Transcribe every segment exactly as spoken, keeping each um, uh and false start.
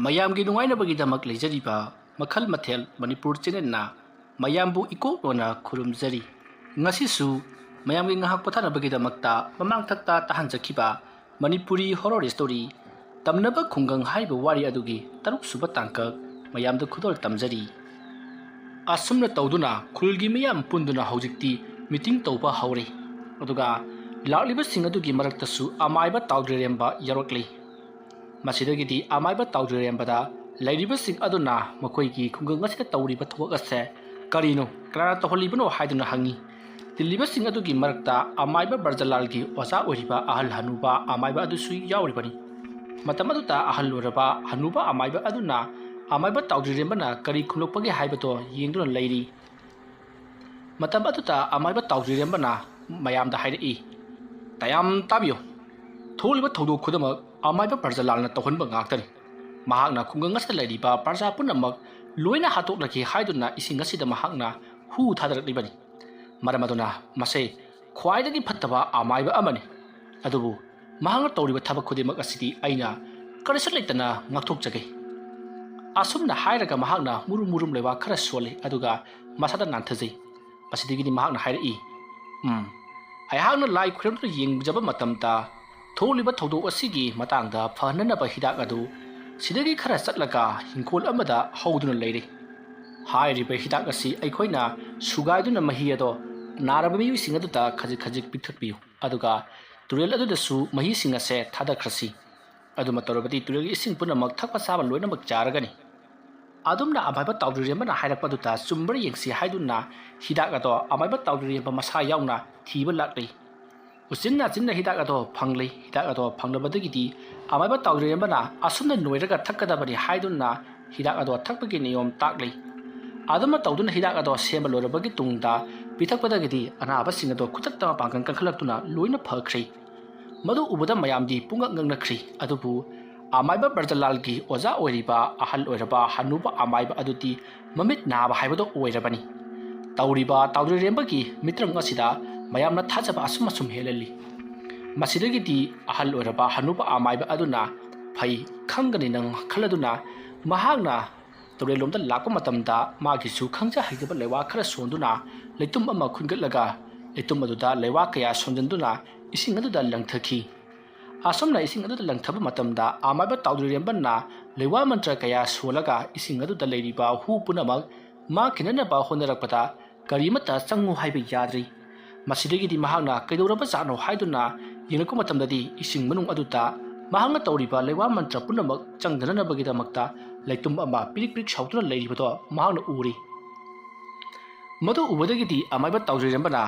ꯃꯌꯥꯝꯒꯤ ꯅꯨꯡꯉꯥꯏꯅꯕꯒꯤꯗꯃꯛ ꯂꯩꯖꯔꯤꯕ ꯃꯈꯜ ꯃꯊꯦꯜ ꯃꯅꯤꯄꯨꯔ ꯆꯦꯅꯦꯜꯅ ꯃꯌꯥꯝꯕꯨ ꯏꯀꯣꯛꯂꯣꯟꯅ ꯈꯨꯔꯨꯝꯖꯔꯤ꯫ ꯉꯁꯤꯁꯨ ꯃꯌꯥꯝꯒꯤ ꯉꯥꯏꯍꯥꯛ ꯄꯣꯊꯥꯅꯕꯒꯤꯗꯃꯛꯇ ꯃꯃꯥꯡꯊꯛꯇ ꯇꯥꯍꯟꯖꯈꯤꯕ ꯃꯅꯤꯄꯨꯔꯤ ꯍꯣꯔꯣꯔ ꯁ꯭ꯇꯣꯔꯤ ꯇꯝꯅꯕ ꯈꯨꯡꯒꯪ ꯍꯥꯏꯔꯤꯕ ꯋꯥꯔꯤ ꯑꯗꯨꯒꯤ ꯇꯔꯨꯛ ꯁꯨꯕ ꯇꯥꯡꯀꯛ ꯃꯌꯥꯝꯗ ꯈꯨꯗꯣꯜ ꯇꯝꯖꯔꯤ꯫ ꯑꯁꯨꯝꯅ ꯇꯧꯗꯨꯅ ꯈꯨꯜꯒꯤ ꯃꯤꯌꯥꯝ ꯄꯨꯟꯗꯨꯅ ꯍꯧꯖꯤꯛꯇꯤ ꯃꯤꯇꯤꯡ ꯇꯧꯕ ꯍꯧꯔꯦ꯫ ꯑꯗꯨꯒ ꯂꯥꯛꯂꯤꯕꯁꯤꯡ ꯑꯗꯨꯒꯤ ꯃꯔꯛꯇꯁꯨ ꯑꯃꯥꯏꯕ ꯇꯥꯎꯗ꯭ꯔꯤꯔꯦꯝꯕ ꯌꯥꯎꯔꯛꯂꯤ꯫ ꯃꯁꯤꯗꯒꯤꯗꯤ ꯑꯃꯥꯏꯕ ꯇꯥꯎꯗ꯭ꯔꯤꯔꯦꯝꯕꯗ ꯂꯩꯔꯤꯕꯁꯤꯡ ꯑꯗꯨꯅ ꯃꯈꯣꯏꯒꯤ ꯈꯨꯡꯒꯪ ꯑꯁꯤꯗ ꯇꯧꯔꯤꯕ ꯊꯕꯛ ꯑꯁꯦ ꯀꯔꯤꯅꯣ, ꯀꯅꯥꯅ ꯇꯧꯍꯜꯂꯤꯕꯅꯣ ꯍꯥꯏꯗꯨꯅ ꯍꯪꯉꯤ꯫ ꯇꯤꯜꯂꯤꯕꯁꯤꯡ ꯑꯗꯨꯒꯤ ꯃꯔꯛꯇ ꯑꯃꯥꯏꯕ ꯕ꯭ꯔꯖꯂꯥꯜꯒꯤ ꯑꯣꯖꯥ ꯑꯣꯏꯔꯤꯕ ꯑꯍꯜ ꯍꯅꯨꯕ ꯑꯃꯥꯏꯕ ꯑꯗꯨꯁꯨ ꯌꯥꯎꯔꯤꯕꯅꯤ꯫ ꯃꯇꯝ ꯑꯗꯨꯗ ꯑꯍꯜ ꯑꯣꯏꯔꯕ ꯍꯅꯨꯕ ꯑꯃꯥꯏꯕ ꯑꯗꯨꯅ ꯑꯃꯥꯏꯕ ꯇꯥꯎꯗ꯭ꯔꯤꯔꯦꯝꯕꯅ ꯀꯔꯤ ꯈꯨꯝꯂꯛꯄꯒꯦ ꯍꯥꯏꯕꯗꯣ ꯌꯦꯡꯗꯨꯅ ꯂꯩꯔꯤ꯫ ꯃꯇꯝ ꯑꯗꯨꯗ ꯑꯃꯥꯏꯕ ꯇꯥꯎꯗ꯭ꯔꯤꯔꯦꯝꯕꯅ ꯃꯌꯥꯝꯗ ꯍꯥꯏꯔꯛꯏ, "ꯇꯌꯥꯝ ꯇꯥꯕꯤꯌꯨ, ꯊꯣꯛꯂꯤꯕ ꯊꯧꯗꯣꯛ ꯈꯨꯗꯤꯡꯃꯛ ꯑꯃꯥꯏꯕ ꯄ꯭ꯔꯖꯥꯂꯥꯜꯅ ꯇꯧꯍꯟꯕ ꯉꯥꯛꯇꯅꯤ꯫ ꯃꯍꯥꯛꯅ ꯈꯨꯡꯒꯪ ꯑꯁꯤꯗ ꯂꯩꯔꯤꯕ ꯄ꯭ꯔꯖꯥ ꯄꯨꯝꯅꯃꯛ ꯂꯣꯏꯅ ꯍꯥꯠꯇꯣꯛꯂꯒꯦ ꯍꯥꯏꯗꯨꯅ ꯏꯁꯤꯡ ꯑꯁꯤꯗ ꯃꯍꯥꯛꯅ ꯍꯨ ꯊꯥꯗꯔꯛꯂꯤꯕꯅꯤ꯫ ꯃꯔꯝ ꯑꯗꯨꯅ ꯃꯁꯦ ꯈ꯭ꯋꯥꯏꯗꯒꯤ ꯐꯠꯇꯕ ꯑꯃꯥꯏꯕ ꯑꯃꯅꯤ꯫ ꯑꯗꯨꯕꯨ ꯃꯍꯥꯛꯅ ꯇꯧꯔꯤꯕ ꯊꯕꯛ ꯈꯨꯗꯤꯡꯃꯛ ꯑꯁꯤꯗꯤ ꯑꯩꯅ ꯀꯔꯤꯁꯨ ꯂꯩꯇꯅ ꯉꯥꯛꯊꯣꯛꯆꯒꯦ꯫" ꯑꯁꯨꯝꯅ ꯍꯥꯏꯔꯒ ꯃꯍꯥꯛꯅ ꯃꯨꯔꯨꯝ ꯃꯨꯔꯨꯝ ꯂꯩꯕꯥꯛ ꯈꯔ ꯁꯣꯜꯂꯤ, ꯑꯗꯨꯒ ꯃꯁꯥꯗ ꯅꯥꯟꯊꯖꯩ꯫ ꯃꯁꯤꯗꯒꯤꯗꯤ ꯃꯍꯥꯛꯅ ꯍꯥꯏꯔꯛꯏ, "ꯎꯝ, ꯑꯩꯍꯥꯛꯅ ꯂꯥꯏ ꯈꯨꯔꯨꯝꯗꯨꯅ ꯌꯦꯡꯖꯕ ꯃꯇꯝꯗ ꯊꯣꯛꯂꯤꯕ ꯊꯧꯗꯣꯛ ꯑꯁꯤꯒꯤ ꯃꯇꯥꯡꯗ ꯐꯍꯟꯅꯅꯕ ꯍꯤꯗꯥꯛ ꯑꯗꯨ ꯁꯤꯗꯒꯤ ꯈꯔ ꯆꯠꯂꯒ ꯍꯤꯡꯈꯣꯜ ꯑꯃꯗ ꯍꯧꯗꯨꯅ ꯂꯩꯔꯤ꯫ ꯍꯥꯏꯔꯤꯕ ꯍꯤꯗꯥꯛ ꯑꯁꯤ ꯑꯩꯈꯣꯏꯅ ꯁꯨꯒꯥꯏꯗꯨꯅ ꯃꯍꯤ ꯑꯗꯣ ꯅꯥꯔꯕ ꯃꯤꯑꯣꯏꯁꯤꯡ ꯑꯗꯨꯗ ꯈꯖꯤꯛ ꯈꯖꯤꯛ ꯄꯤꯊꯛꯄꯤꯌꯨ, ꯑꯗꯨꯒ ꯇꯨꯔꯦꯜ ꯑꯗꯨꯗꯁꯨ ꯃꯍꯤꯁꯤꯡ ꯑꯁꯦ ꯊꯥꯗꯈ꯭ꯔꯁꯤ꯫ ꯑꯗꯨꯃ ꯇꯧꯔꯕꯗꯤ ꯇꯨꯔꯦꯜꯒꯤ ꯏꯁꯤꯡ ꯄꯨꯝꯅꯃꯛ ꯊꯛꯄ ꯆꯥꯕ ꯂꯣꯏꯅꯃꯛ ꯌꯥꯔꯒꯅꯤ꯫" ꯑꯗꯨꯝꯅ ꯑꯃꯥꯏꯕ ꯇꯥꯎꯗ꯭ꯔꯤꯔꯦꯝꯕꯅ ꯍꯥꯏꯔꯛꯄ ꯑꯗꯨꯗ ꯆꯨꯝꯕ꯭ꯔꯥ ꯌꯦꯡꯁꯤ ꯍꯥꯏꯗꯨꯅ ꯍꯤꯗꯥꯛ ꯑꯗꯣ ꯑꯃꯥꯏꯕ ꯇꯥꯎꯗ꯭ꯔꯤꯔꯦꯝꯕ ꯃꯁꯥ ꯌꯥꯎꯅ ꯊꯤꯕ ꯂꯥꯛꯂꯤ꯫ ꯎꯆꯤꯟ ꯅꯥꯆꯤꯟꯅ ꯍꯤꯗꯥꯛ ꯑꯗꯣ ꯐꯪꯂꯦ꯫ ꯍꯤꯗꯥꯛ ꯑꯗꯣ ꯐꯪꯂꯕꯗꯒꯤꯗꯤ ꯑꯃꯥꯏꯕ ꯇꯥꯎꯗ꯭ꯔꯤꯔꯦꯝꯕꯅ ꯑꯁꯨꯝꯅ ꯅꯣꯏꯔꯒ ꯊꯛꯀꯗꯕꯅꯤ ꯍꯥꯏꯗꯨꯅ ꯍꯤꯗꯥꯛ ꯑꯗꯣ ꯊꯛꯄꯒꯤ ꯅꯤꯌꯣꯝ ꯇꯥꯛꯂꯤ꯫ ꯑꯗꯨꯃ ꯇꯧꯗꯨꯅ ꯍꯤꯗꯥꯛ ꯑꯗꯣ ꯁꯦꯝꯕ ꯂꯣꯏꯔꯕꯒꯤ ꯇꯨꯡꯗ ꯄꯤꯊꯛꯄꯗꯒꯤꯗꯤ ꯑꯅꯥꯕꯁꯤꯡ ꯑꯗꯣ ꯈꯨꯗꯛꯇ ꯃꯄꯥꯡꯒꯜ ꯀꯟꯈꯠꯂꯛꯇꯨꯅ ꯂꯣꯏꯅ ꯐꯈ꯭ꯔꯦ꯫ ꯃꯗꯨ ꯎꯕꯗ ꯃꯌꯥꯝꯗꯤ ꯄꯨꯡꯉꯛ ꯉꯛꯅꯈ꯭ꯔꯤ꯫ ꯑꯗꯨꯕꯨ ꯑꯃꯥꯏꯕ ꯕ꯭ꯔꯖꯂꯥꯜꯒꯤ ꯑꯣꯖꯥ ꯑꯣꯏꯔꯤꯕ ꯑꯍꯜ ꯑꯣꯏꯔꯕ ꯍꯅꯨꯕ ꯑꯃꯥꯏꯕ ꯑꯗꯨꯗꯤ ꯃꯃꯤꯠ ꯅꯥꯕ ꯍꯥꯏꯕꯗꯣ ꯑꯣꯏꯔꯕꯅꯤ꯫ ꯇꯧꯔꯤꯕ ꯇꯥꯎꯗ꯭ꯔꯤꯔꯦꯝꯕꯒꯤ ꯃꯤꯇ꯭ꯔꯪ ꯑꯁꯤꯗ ꯃꯌꯥꯝꯅ ꯊꯥꯖꯕ ꯑꯁꯨꯝ ꯑꯁꯨꯝ ꯍꯦꯜꯍꯜꯂꯤ꯫ ꯃꯁꯤꯗꯒꯤꯗꯤ ꯑꯍꯜ ꯑꯣꯏꯔꯕ ꯍꯅꯨꯕ ꯑꯃꯥꯏꯕ ꯑꯗꯨꯅ ꯐꯩ, ꯈꯪꯒꯅꯤ ꯅꯪ ꯈꯜꯂꯗꯨꯅ ꯃꯍꯥꯛꯅ ꯇꯨꯔꯦꯜꯂꯣꯝꯗ ꯂꯥꯛꯄ ꯃꯇꯝꯗ ꯃꯥꯒꯤꯁꯨ ꯈꯪꯖ ꯍꯩꯖꯕ ꯂꯩꯋꯥ ꯈꯔ ꯁꯣꯟꯗꯨꯅ ꯂꯩꯇꯨꯝ ꯑꯃ ꯈꯨꯟꯒꯠꯂꯒ ꯂꯩꯇꯨꯝ ꯑꯗꯨꯗ ꯂꯩꯋꯥ ꯀꯌꯥ ꯁꯣꯟꯖꯟꯗꯨꯅ ꯏꯁꯤꯡ ꯑꯗꯨꯗ ꯂꯪꯊꯈꯤ꯫ ꯑꯁꯨꯝꯅ ꯏꯁꯤꯡ ꯑꯗꯨꯗ ꯂꯪꯊꯕ ꯃꯇꯝꯗ ꯑꯃꯥꯏꯕ ꯇꯥꯎꯗ꯭ꯔꯤꯔꯦꯝꯕꯅ ꯂꯩꯋꯥ ꯃꯟꯇ꯭ꯔ ꯀꯌꯥ ꯁꯣꯜꯂꯒ ꯏꯁꯤꯡ ꯑꯗꯨꯗ ꯂꯩꯔꯤꯕ ꯍꯨ ꯄꯨꯝꯅꯃꯛ ꯃꯥꯡꯈꯤꯅꯅꯕ ꯍꯣꯠꯅꯔꯛꯄꯗ ꯀꯔꯤꯃꯠꯇ ꯆꯪꯉꯨ ꯍꯥꯏꯕ ꯌꯥꯗ꯭ꯔꯤ꯫ ꯃꯁꯤꯗꯒꯤꯗꯤ ꯃꯍꯥꯛꯅ ꯀꯩꯗꯧꯔꯕ ꯖꯥꯠꯅꯣ ꯍꯥꯏꯗꯨꯅ ꯌꯦꯡꯂꯛꯄ ꯃꯇꯝꯗꯗꯤ ꯏꯁꯤꯡ ꯃꯅꯨꯡ ꯑꯗꯨꯗ ꯃꯍꯥꯛꯅ ꯇꯧꯔꯤꯕ ꯂꯩꯋꯥ ꯃꯟꯇ꯭ꯔ ꯄꯨꯝꯅꯃꯛ ꯆꯪꯗꯅꯅꯕꯒꯤꯗꯃꯛꯇ ꯂꯩꯇꯨꯝ ꯑꯃ ꯄꯤꯔꯤꯛ ꯄꯤꯔꯤꯛ ꯁꯥꯎꯗꯨꯅ ꯂꯩꯔꯤꯕꯗꯣ ꯃꯍꯥꯛꯅ ꯎꯔꯤ꯫ ꯃꯗꯨ ꯎꯕꯗꯒꯤꯗꯤ ꯑꯃꯥꯏꯕ ꯇꯥꯎꯖꯔꯦꯝꯕꯅ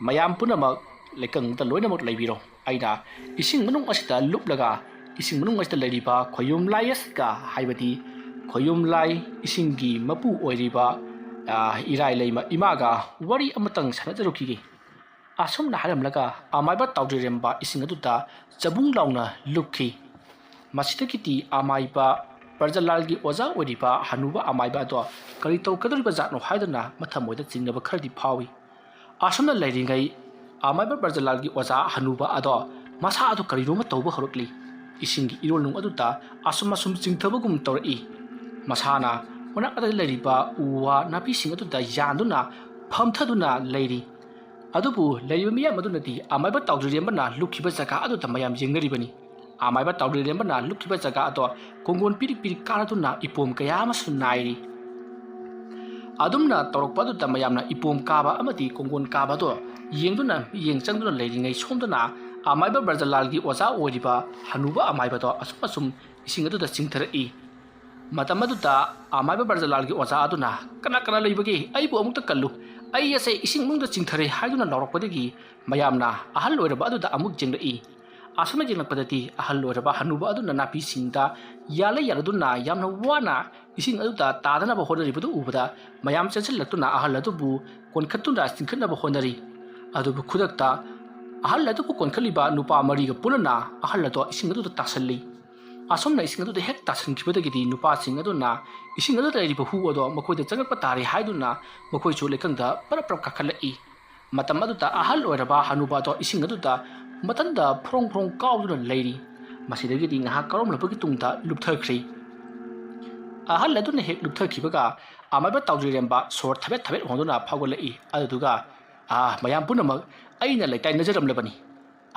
ꯃꯌꯥꯝ ꯄꯨꯝꯅꯃꯛ ꯂꯩꯀꯪꯗ ꯂꯣꯏꯅꯃꯛ ꯂꯩꯕꯤꯔꯣ, ꯑꯩꯅ ꯏꯁꯤꯡ ꯃꯅꯨꯡ ꯑꯁꯤꯗ ꯂꯨꯞꯂꯒ ꯏꯁꯤꯡ ꯃꯅꯨꯡ ꯑꯁꯤꯗ ꯂꯩꯔꯤꯕ ꯈꯣꯌꯨꯝ ꯂꯥꯏ ꯑꯁꯤꯒ, ꯍꯥꯏꯕꯗꯤ ꯈꯣꯌꯨꯝ ꯂꯥꯏ ꯏꯁꯤꯡꯒꯤ ꯃꯄꯨ ꯑꯣꯏꯔꯤꯕ, ꯑ, ꯏꯔꯥꯏ ꯂꯩꯃ ꯏꯃꯥꯒ ꯋꯥꯔꯤ ꯑꯃꯇꯪ ꯁꯥꯟꯅꯖꯔꯨꯈꯤꯒꯦ꯫ ꯑꯁꯨꯝꯅ ꯍꯥꯏꯔꯝꯂꯒ ꯑꯃꯥꯏꯕ ꯇꯥꯎꯗ꯭ꯔꯤꯔꯦꯝꯕ ꯏꯁꯤꯡ ꯑꯗꯨꯗ ꯆꯕꯨꯡ ꯂꯥꯎꯅ ꯂꯨꯞꯈꯤ꯫ ꯃꯁꯤꯗꯒꯤꯗꯤ ꯑꯃꯥꯏꯕ ꯄ꯭ꯔꯖꯥꯂꯥꯜꯒꯤ ꯑꯣꯖꯥ ꯑꯣꯏꯔꯤꯕ ꯍꯅꯨꯕ ꯑꯃꯥꯏꯕ ꯑꯗꯣ ꯀꯔꯤ ꯇꯧꯒꯗꯧꯔꯤꯕ ꯖꯥꯠꯅꯣ ꯍꯥꯏꯗꯨꯅ ꯃꯊꯃꯣꯏꯗ ꯆꯤꯡꯅꯕ ꯈꯔꯗꯤ ꯐꯥꯎꯏ꯫ ꯑꯁꯨꯝꯅ ꯂꯩꯔꯤꯉꯩ ꯑꯃꯥꯏꯕ ꯄ꯭ꯔꯖꯥꯂꯥꯜꯒꯤ ꯑꯣꯖꯥ ꯍꯅꯨꯕ ꯑꯗꯣ ꯃꯁꯥ ꯑꯗꯨ ꯀꯔꯤꯅꯣꯃ ꯇꯧꯕ ꯍꯧꯔꯛꯂꯤ꯫ ꯏꯁꯤꯡꯒꯤ ꯏꯔꯣꯜꯅꯨꯡ ꯑꯗꯨꯗ ꯑꯁꯨꯝ ꯑꯁꯨꯝ ꯆꯤꯡꯊꯕꯒꯨꯝ ꯇꯧꯔꯛꯏ꯫ ꯃꯁꯥꯅ ꯃꯅꯥꯛ ꯑꯗꯨꯗ ꯂꯩꯔꯤꯕ ꯎ ꯋꯥ ꯅꯥꯄꯤꯁꯤꯡ ꯑꯗꯨꯗ ꯌꯥꯟꯗꯨꯅ ꯐꯝꯊꯗꯨꯅ ꯂꯩꯔꯤ꯫ ꯑꯗꯨꯕꯨ ꯂꯩꯔꯤꯕ ꯃꯤꯌꯥꯝ ꯑꯗꯨꯅꯗꯤ ꯑꯃꯥꯏꯕ ꯇꯥꯎꯗ꯭ꯔꯤꯔꯦꯝꯕꯅ ꯂꯨꯞꯈꯤꯕ ꯖꯒꯥ ꯑꯗꯨꯗ ꯃꯌꯥꯝ ꯌꯦꯡꯅꯔꯤꯕꯅꯤ꯫ ꯑꯃꯥꯏꯕ ꯇꯥꯎꯗ꯭ꯔꯤꯔꯦꯝꯕꯅ ꯂꯨꯞꯈꯤꯕ ꯖꯒꯥ ꯑꯗꯣ ꯀꯣꯡꯒꯣꯟ ꯄꯤꯔꯤꯛ ꯄꯤꯔꯤꯛ ꯀꯥꯔꯗꯨꯅ ꯏꯄꯣꯝ ꯀꯌꯥ ꯑꯃꯁꯨ ꯅꯥꯏꯔꯤ꯫ ꯑꯗꯨꯝꯅ ꯇꯧꯔꯛꯄ ꯑꯗꯨꯗ ꯃꯌꯥꯃꯅ ꯏꯄꯣꯝ ꯀꯥꯕ ꯑꯃꯗꯤ ꯀꯣꯡꯒꯣꯟ ꯀꯥꯕ ꯑꯗꯣ ꯌꯦꯡꯗꯨꯅ ꯃꯤꯠꯌꯦꯡ ꯆꯪꯗꯨꯅ ꯂꯩꯔꯤꯉꯩ ꯁꯣꯝꯗꯅ ꯑꯃꯥꯏꯕ ꯕ꯭ꯔꯖꯂꯥꯜꯒꯤ ꯑꯣꯖꯥ ꯑꯣꯏꯔꯤꯕ ꯍꯅꯨꯕ ꯑꯃꯥꯏꯕꯗꯣ ꯑꯁꯨꯝ ꯑꯁꯨꯝ ꯏꯁꯤꯡ ꯑꯗꯨꯗ ꯆꯤꯡꯊꯔꯛꯏ꯫ ꯃꯇꯝ ꯑꯗꯨꯗ ꯑꯃꯥꯏꯕ ꯕ꯭ꯔꯖꯂꯥꯜꯒꯤ ꯑꯣꯖꯥ ꯑꯗꯨꯅ "ꯀꯅꯥ ꯀꯅꯥ ꯂꯩꯕꯒꯦ? ꯑꯩꯕꯨ ꯑꯃꯨꯛꯇ ꯀꯜꯂꯨ꯫ ꯑꯩ ꯑꯁꯦ ꯏꯁꯤꯡ ꯃꯅꯨꯡꯗ ꯆꯤꯡꯊꯔꯦ" ꯍꯥꯏꯗꯨꯅ ꯂꯥꯎꯔꯛꯄꯗꯒꯤ ꯃꯌꯥꯝꯅ ꯑꯍꯜ ꯑꯣꯏꯔꯕ ꯑꯗꯨꯗ ꯑꯃꯨꯛ ꯌꯦꯡꯂꯛꯏ꯫ ꯑꯁꯨꯝꯅ ꯌꯦꯡꯂꯛꯄꯗꯗꯤ ꯑꯍꯜ ꯑꯣꯏꯔꯕ ꯍꯅꯨꯕ ꯑꯗꯨꯅ ꯅꯥꯄꯤꯁꯤꯡꯗ ꯌꯥꯜꯂ ꯌꯥꯜꯂꯗꯨꯅ ꯌꯥꯝꯅ ꯋꯥꯅ ꯏꯁꯤꯡ ꯑꯗꯨꯗ ꯇꯥꯗꯅꯕ ꯍꯣꯠꯅꯔꯤꯕꯗꯨ ꯎꯕꯗ ꯃꯌꯥꯝ ꯆꯦꯟꯁꯤꯜꯂꯛꯇꯨꯅ ꯑꯍꯜ ꯑꯗꯨꯕꯨ ꯀꯣꯟꯈꯠꯇꯨꯅ ꯆꯤꯡꯈꯠꯅꯕ ꯍꯣꯠꯅꯔꯤ꯫ ꯑꯗꯨꯕꯨ ꯈꯨꯗꯛꯇ ꯑꯍꯜ ꯑꯗꯨꯕꯨ ꯀꯣꯟꯈꯠꯂꯤꯕ ꯅꯨꯄꯥ ꯃꯔꯤꯒ ꯄꯨꯟꯅ ꯑꯍꯜ ꯑꯗꯣ ꯏꯁꯤꯡ ꯑꯗꯨꯗ ꯇꯥꯁꯜꯂꯤ꯫ ꯑꯁꯨꯝꯅ ꯏꯁꯤꯡ ꯑꯗꯨꯗ ꯍꯦꯛ ꯇꯥꯁꯟꯈꯤꯕꯗꯒꯤꯗꯤ ꯅꯨꯄꯥꯁꯤꯡ ꯑꯗꯨꯅ ꯏꯁꯤꯡ ꯑꯗꯨꯗ ꯂꯩꯔꯤꯕ ꯍꯨ ꯑꯗꯣ ꯃꯈꯣꯏꯗ ꯆꯪꯂꯛꯄ ꯇꯥꯔꯦ ꯍꯥꯏꯗꯨꯅ ꯃꯈꯣꯏꯁꯨ ꯂꯩꯀꯪꯗ ꯄꯔꯞ ꯄꯔꯞ ꯀꯥꯈꯠꯂꯛꯏ꯫ ꯃꯇꯝ ꯑꯗꯨꯗ ꯑꯍꯜ ꯑꯣꯏꯔꯕ ꯍꯅꯨꯕ ꯑꯗꯣ ꯏꯁꯤꯡ ꯑꯗꯨꯗ ꯃꯊꯟꯇ ꯐ꯭ꯔꯣꯡ ꯐ꯭ꯔꯣꯡ ꯀꯥꯎꯗꯨꯅ ꯂꯩꯔꯤ꯫ ꯃꯁꯤꯗꯒꯤꯗꯤ ꯉꯥꯏꯍꯥꯛ ꯀꯥꯎꯔꯝꯂꯕꯒꯤ ꯇꯨꯡꯗ ꯂꯨꯞꯊꯈ꯭ꯔꯤ꯫ ꯑꯍꯜ ꯑꯗꯨꯅ ꯍꯦꯛ ꯂꯨꯞꯊꯈꯤꯕꯒ ꯑꯃꯥꯏꯕ ꯇꯥꯎꯖꯔꯦꯝꯕ ꯁꯣꯔ ꯊꯕꯦꯠ ꯊꯕꯦꯠ ꯍꯣꯟꯗꯨꯅ ꯐꯥꯎꯒꯠꯂꯛꯏ꯫ ꯑꯗꯨꯗꯨꯒ, "ꯑꯥ, ꯃꯌꯥꯝ ꯄꯨꯝꯅꯃꯛ ꯑꯩꯅ ꯂꯩꯇꯥꯏꯅꯖꯔꯝꯂꯕꯅꯤ꯫"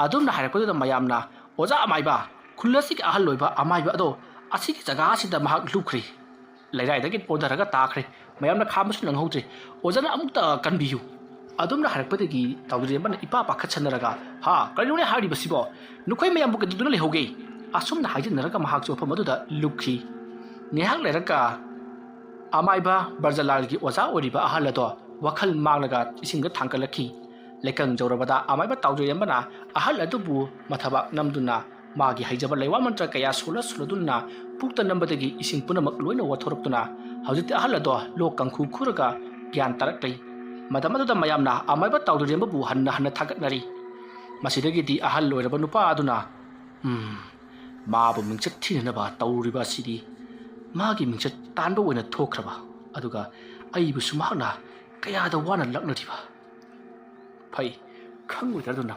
ꯑꯗꯨꯝꯅ ꯍꯥꯏꯔꯛꯄꯗꯨꯗ ꯃꯌꯥꯝꯅ, "ꯑꯣꯖꯥ ꯑꯃꯥꯏꯕ, ꯈꯨꯜ ꯑꯁꯤꯒꯤ ꯑꯍꯜ ꯑꯣꯏꯕ ꯑꯃꯥꯏꯕ ꯑꯗꯣ ꯑꯁꯤꯒꯤ ꯖꯒꯥ ꯑꯁꯤꯗ ꯃꯍꯥꯛ ꯂꯨꯞꯈ꯭ꯔꯤ꯫" ꯂꯩꯔꯥꯏꯗꯒꯤ ꯑꯣꯟꯊꯔꯒ ꯇꯥꯈ꯭ꯔꯦ꯫ ꯃꯌꯥꯝꯅ ꯈꯥꯝꯕꯁꯨ ꯅꯪꯍꯧꯗ꯭ꯔꯦ꯫ "ꯑꯣꯖꯥꯅ ꯑꯃꯨꯛꯇ ꯀꯟꯕꯤꯌꯨ꯫" ꯑꯗꯨꯝꯅ ꯍꯥꯏꯔꯛꯄꯗꯒꯤ ꯇꯥꯎꯖꯔꯦꯝꯕꯅ ꯏꯄꯥ ꯄꯥꯈꯠꯁꯟꯅꯔꯒ, "ꯍꯥ, ꯀꯔꯤꯅꯣꯅꯦ ꯍꯥꯏꯔꯤꯕꯁꯤꯕꯣ? ꯅꯈꯣꯏ ꯃꯌꯥꯝꯕꯨ ꯀꯩꯗꯧꯗꯨꯅ ꯂꯩꯍꯧꯒꯦ?" ꯑꯁꯨꯝꯅ ꯍꯥꯏꯖꯤꯟꯅꯔꯒ ꯃꯍꯥꯛꯁꯨ ꯃꯐꯝ ꯑꯗꯨꯗ ꯂꯨꯞꯈꯤ꯫ ꯉꯥꯏꯍꯥꯛ ꯂꯩꯔꯒ ꯑꯃꯥꯏꯕ ꯕ꯭ꯔꯖꯂꯥꯜꯒꯤ ꯑꯣꯖꯥ ꯑꯣꯏꯔꯤꯕ ꯑꯍꯜ ꯑꯗꯣ ꯋꯥꯈꯜ ꯃꯥꯡꯂꯒ ꯏꯁꯤꯡꯗ ꯊꯥꯡꯒꯠꯂꯛꯈꯤ꯫ ꯂꯩꯀꯪ ꯌꯧꯔꯕꯗ ꯑꯃꯥꯏꯕ ꯇꯥꯎꯖꯔꯦꯝꯕꯅ ꯑꯍꯜ ꯑꯗꯨꯕꯨ ꯃꯊꯕꯥꯛ ꯅꯝꯗꯨꯅ ꯃꯥꯒꯤ ꯍꯩꯖꯕ ꯂꯩꯋꯥ ꯃꯟꯇ꯭ꯔ ꯀꯌꯥ ꯁꯣꯜꯂ ꯁꯣꯜꯂꯗꯨꯅ ꯄꯨꯛꯇ ꯅꯝꯕꯗꯒꯤ ꯏꯁꯤꯡ ꯄꯨꯝꯅꯃꯛ ꯂꯣꯏꯅ ꯋꯥꯊꯣꯔꯛꯇꯨꯅ ꯍꯧꯖꯤꯛꯇꯤ ꯑꯍꯜ ꯑꯗꯣ ꯂꯣꯛ ꯀꯥꯡꯈꯨ ꯈꯨꯔꯒ ꯒ꯭ꯌꯥꯟ ꯇꯥꯔꯛꯂꯦ꯫ ꯃꯇꯝ ꯑꯗꯨꯗ ꯃꯌꯥꯝꯅ ꯑꯃꯥꯏꯕ ꯇꯥꯎꯖꯔꯦꯝꯕꯕꯨ ꯍꯟꯅ ꯍꯟꯅ ꯊꯥꯒꯠꯅꯔꯤ꯫ ꯃꯁꯤꯗꯒꯤꯗꯤ ꯑꯍꯜ ꯑꯣꯏꯔꯕ ꯅꯨꯄꯥ ꯑꯗꯨꯅ, "ꯎꯝ, ꯃꯥꯕꯨ ꯃꯤꯡꯆꯠ ꯊꯤꯅꯅꯕ ꯇꯧꯔꯤꯕ ꯑꯁꯤꯗꯤ ꯃꯥꯒꯤ ꯃꯤꯡꯆꯠ ꯇꯥꯟꯕ ꯑꯣꯏꯅ ꯊꯣꯛꯈ꯭ꯔꯕ, ꯑꯗꯨꯒ ꯑꯩꯕꯨꯁꯨ ꯃꯍꯥꯛꯅ ꯀꯌꯥꯗ ꯋꯥꯅ ꯂꯛꯅꯔꯤꯕ꯫ ꯐꯩ, ꯈꯪꯂꯣꯏꯗ꯭ꯔꯗꯨꯅ꯫"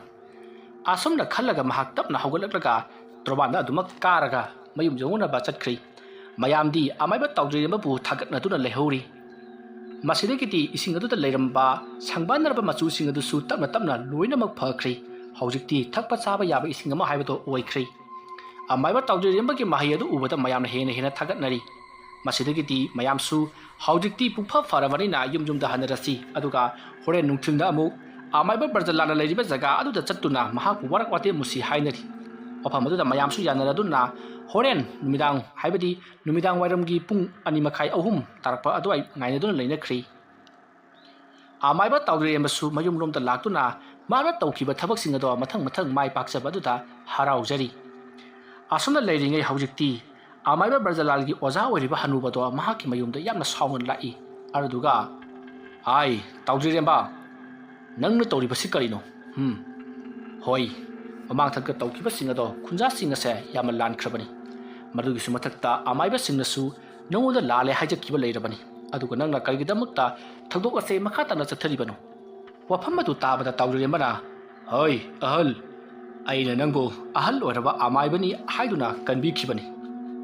ꯑꯁꯨꯝꯅ ꯈꯜꯂꯒ ꯃꯍꯥꯛ ꯇꯞꯅ ꯍꯧꯒꯠꯂꯛꯂꯒ ꯇꯣꯔꯕꯥꯟꯗ ꯑꯗꯨꯃꯛ ꯀꯥꯔꯒ ꯃꯌꯨꯝ ꯌꯧꯅꯅꯕ ꯆꯠꯈ꯭ꯔꯤ꯫ ꯃꯌꯥꯝꯗꯤ ꯑꯃꯥꯏꯕ ꯇꯥꯎꯖꯔꯦꯝꯕꯕꯨ ꯊꯥꯒꯠꯅꯗꯨꯅ ꯂꯩꯍꯧꯔꯤ꯫ ꯃꯁꯤꯗꯒꯤꯗꯤ ꯏꯁꯤꯡ ꯑꯗꯨꯗ ꯂꯩꯔꯝꯕ ꯁꯪꯕꯥꯟꯅꯔꯕ ꯃꯆꯨꯁꯤꯡ ꯑꯗꯨꯁꯨ ꯇꯞꯅ ꯇꯞꯅ ꯂꯣꯏꯅꯃꯛ ꯐꯈ꯭ꯔꯤ꯫ ꯍꯧꯖꯤꯛꯇꯤ ꯊꯛꯄ ꯆꯥꯕ ꯌꯥꯕ ꯏꯁꯤꯡ ꯑꯃ ꯍꯥꯏꯕꯗꯣ ꯑꯣꯏꯈ꯭ꯔꯤ꯫ ꯑꯃꯥꯏꯕ ꯇꯥꯎꯖꯔꯦꯝꯕꯒꯤ ꯃꯍꯩ ꯑꯗꯨ ꯎꯕꯗ ꯃꯌꯥꯝꯅ ꯍꯦꯟꯅ ꯍꯦꯟꯅ ꯊꯥꯒꯠꯅꯔꯤ꯫ ꯃꯁꯤꯗꯒꯤꯗꯤ ꯃꯌꯥꯝꯁꯨ ꯍꯧꯖꯤꯛꯇꯤ ꯄꯨꯡꯐ ꯐꯔꯕꯅꯤꯅ ꯌꯨꯝ ꯌꯨꯝꯗ ꯍꯟꯅꯔꯁꯤ, ꯑꯗꯨꯒ ꯍꯣꯔꯦꯟ ꯅꯨꯡꯊꯤꯜꯗ ꯑꯃꯨꯛ ꯑꯃꯥꯏꯕ ꯕ꯭ꯔꯖꯂꯥꯜꯅ ꯂꯩꯔꯤꯕ ꯖꯒꯥ ꯑꯗꯨꯗ ꯆꯠꯇꯨꯅ ꯃꯍꯥꯛꯄꯨ ꯋꯥꯔꯛ ꯋꯥꯇꯦꯝꯃꯨꯁꯤ ꯍꯥꯏꯅꯔꯤ꯫ ꯃꯐꯝ ꯑꯗꯨꯗ ꯃꯌꯥꯝꯁꯨ ꯌꯥꯅꯔꯗꯨꯅ ꯍꯣꯔꯦꯟ ꯅꯨꯃꯤꯗꯥꯡ, ꯍꯥꯏꯕꯗꯤ ꯅꯨꯃꯤꯗꯥꯡ ꯋꯥꯏꯔꯝꯒꯤ ꯄꯨꯡ ꯑꯅꯤ ꯃꯈꯥꯏ, ꯑꯍꯨꯝ ꯇꯥꯔꯛꯄ ꯑꯗꯨꯋꯥꯏ ꯉꯥꯏꯅꯗꯨꯅ ꯂꯩꯅꯈ꯭ꯔꯤ꯫ ꯑꯃꯥꯏꯕ ꯇꯥꯎꯖꯔꯦꯝꯕꯁꯨ ꯃꯌꯨꯝꯂꯣꯝꯗ ꯂꯥꯛꯇꯨꯅ ꯃꯥꯅ ꯇꯧꯈꯤꯕ ꯊꯕꯛꯁꯤꯡ ꯑꯗꯣ ꯃꯊꯪ ꯃꯊꯪ ꯃꯥꯏ ꯄꯥꯛꯆꯕ ꯑꯗꯨꯗ ꯍꯔꯥꯎꯖꯔꯤ꯫ ꯑꯁꯨꯝꯅ ꯂꯩꯔꯤꯉꯩ ꯍꯧꯖꯤꯛꯇꯤ ꯑꯃꯥꯏꯕ ꯕ꯭ꯔꯖꯂꯥꯜꯒꯤ ꯑꯣꯖꯥ ꯑꯣꯏꯔꯤꯕ ꯍꯅꯨꯕꯗꯣ ꯃꯍꯥꯛꯀꯤ ꯃꯌꯨꯝꯗ ꯌꯥꯝꯅ ꯁꯥꯎꯅ ꯂꯥꯛꯏ꯫ ꯑꯗꯨꯗꯨꯒ, "ꯍꯥꯏ, ꯇꯥꯎꯖꯔꯦꯝꯕ, ꯅꯪꯅ ꯇꯧꯔꯤꯕꯁꯤ ꯀꯔꯤꯅꯣ? ꯍꯝ, ꯍꯣꯏ, ꯃꯃꯥꯡꯊꯛꯇ ꯇꯧꯈꯤꯕꯁꯤꯡ ꯑꯗꯣ ꯈꯨꯟꯖꯥꯁꯤꯡ ꯑꯁꯦ ꯌꯥꯝꯅ ꯂꯥꯟꯈ꯭ꯔꯕꯅꯤ꯫ ꯃꯗꯨꯒꯤꯁꯨ ꯃꯊꯛꯇ ꯑꯃꯥꯏꯕꯁꯤꯡꯅꯁꯨ ꯅꯉꯣꯟꯗ ꯂꯥꯜꯂꯦ ꯍꯥꯏꯖꯈꯤꯕ ꯂꯩꯔꯕꯅꯤ꯫ ꯑꯗꯨꯒ ꯅꯪꯅ ꯀꯔꯤꯒꯤꯗꯃꯛꯇ ꯊꯧꯗꯣꯛ ꯑꯁꯦ ꯃꯈꯥ ꯇꯥꯅ ꯆꯠꯊꯔꯤꯕꯅꯣ?" ꯋꯥꯐꯝ ꯑꯗꯨ ꯇꯥꯕꯗ ꯇꯥꯎꯖꯔꯦꯝꯕꯅ, "ꯍꯣꯏ, ꯑꯍꯜ, ꯑꯩꯅ ꯅꯪꯕꯨ ꯑꯍꯜ ꯑꯣꯏꯔꯕ ꯑꯃꯥꯏꯕꯅꯤ ꯍꯥꯏꯗꯨꯅ ꯀꯟꯕꯤꯈꯤꯕꯅꯤ꯫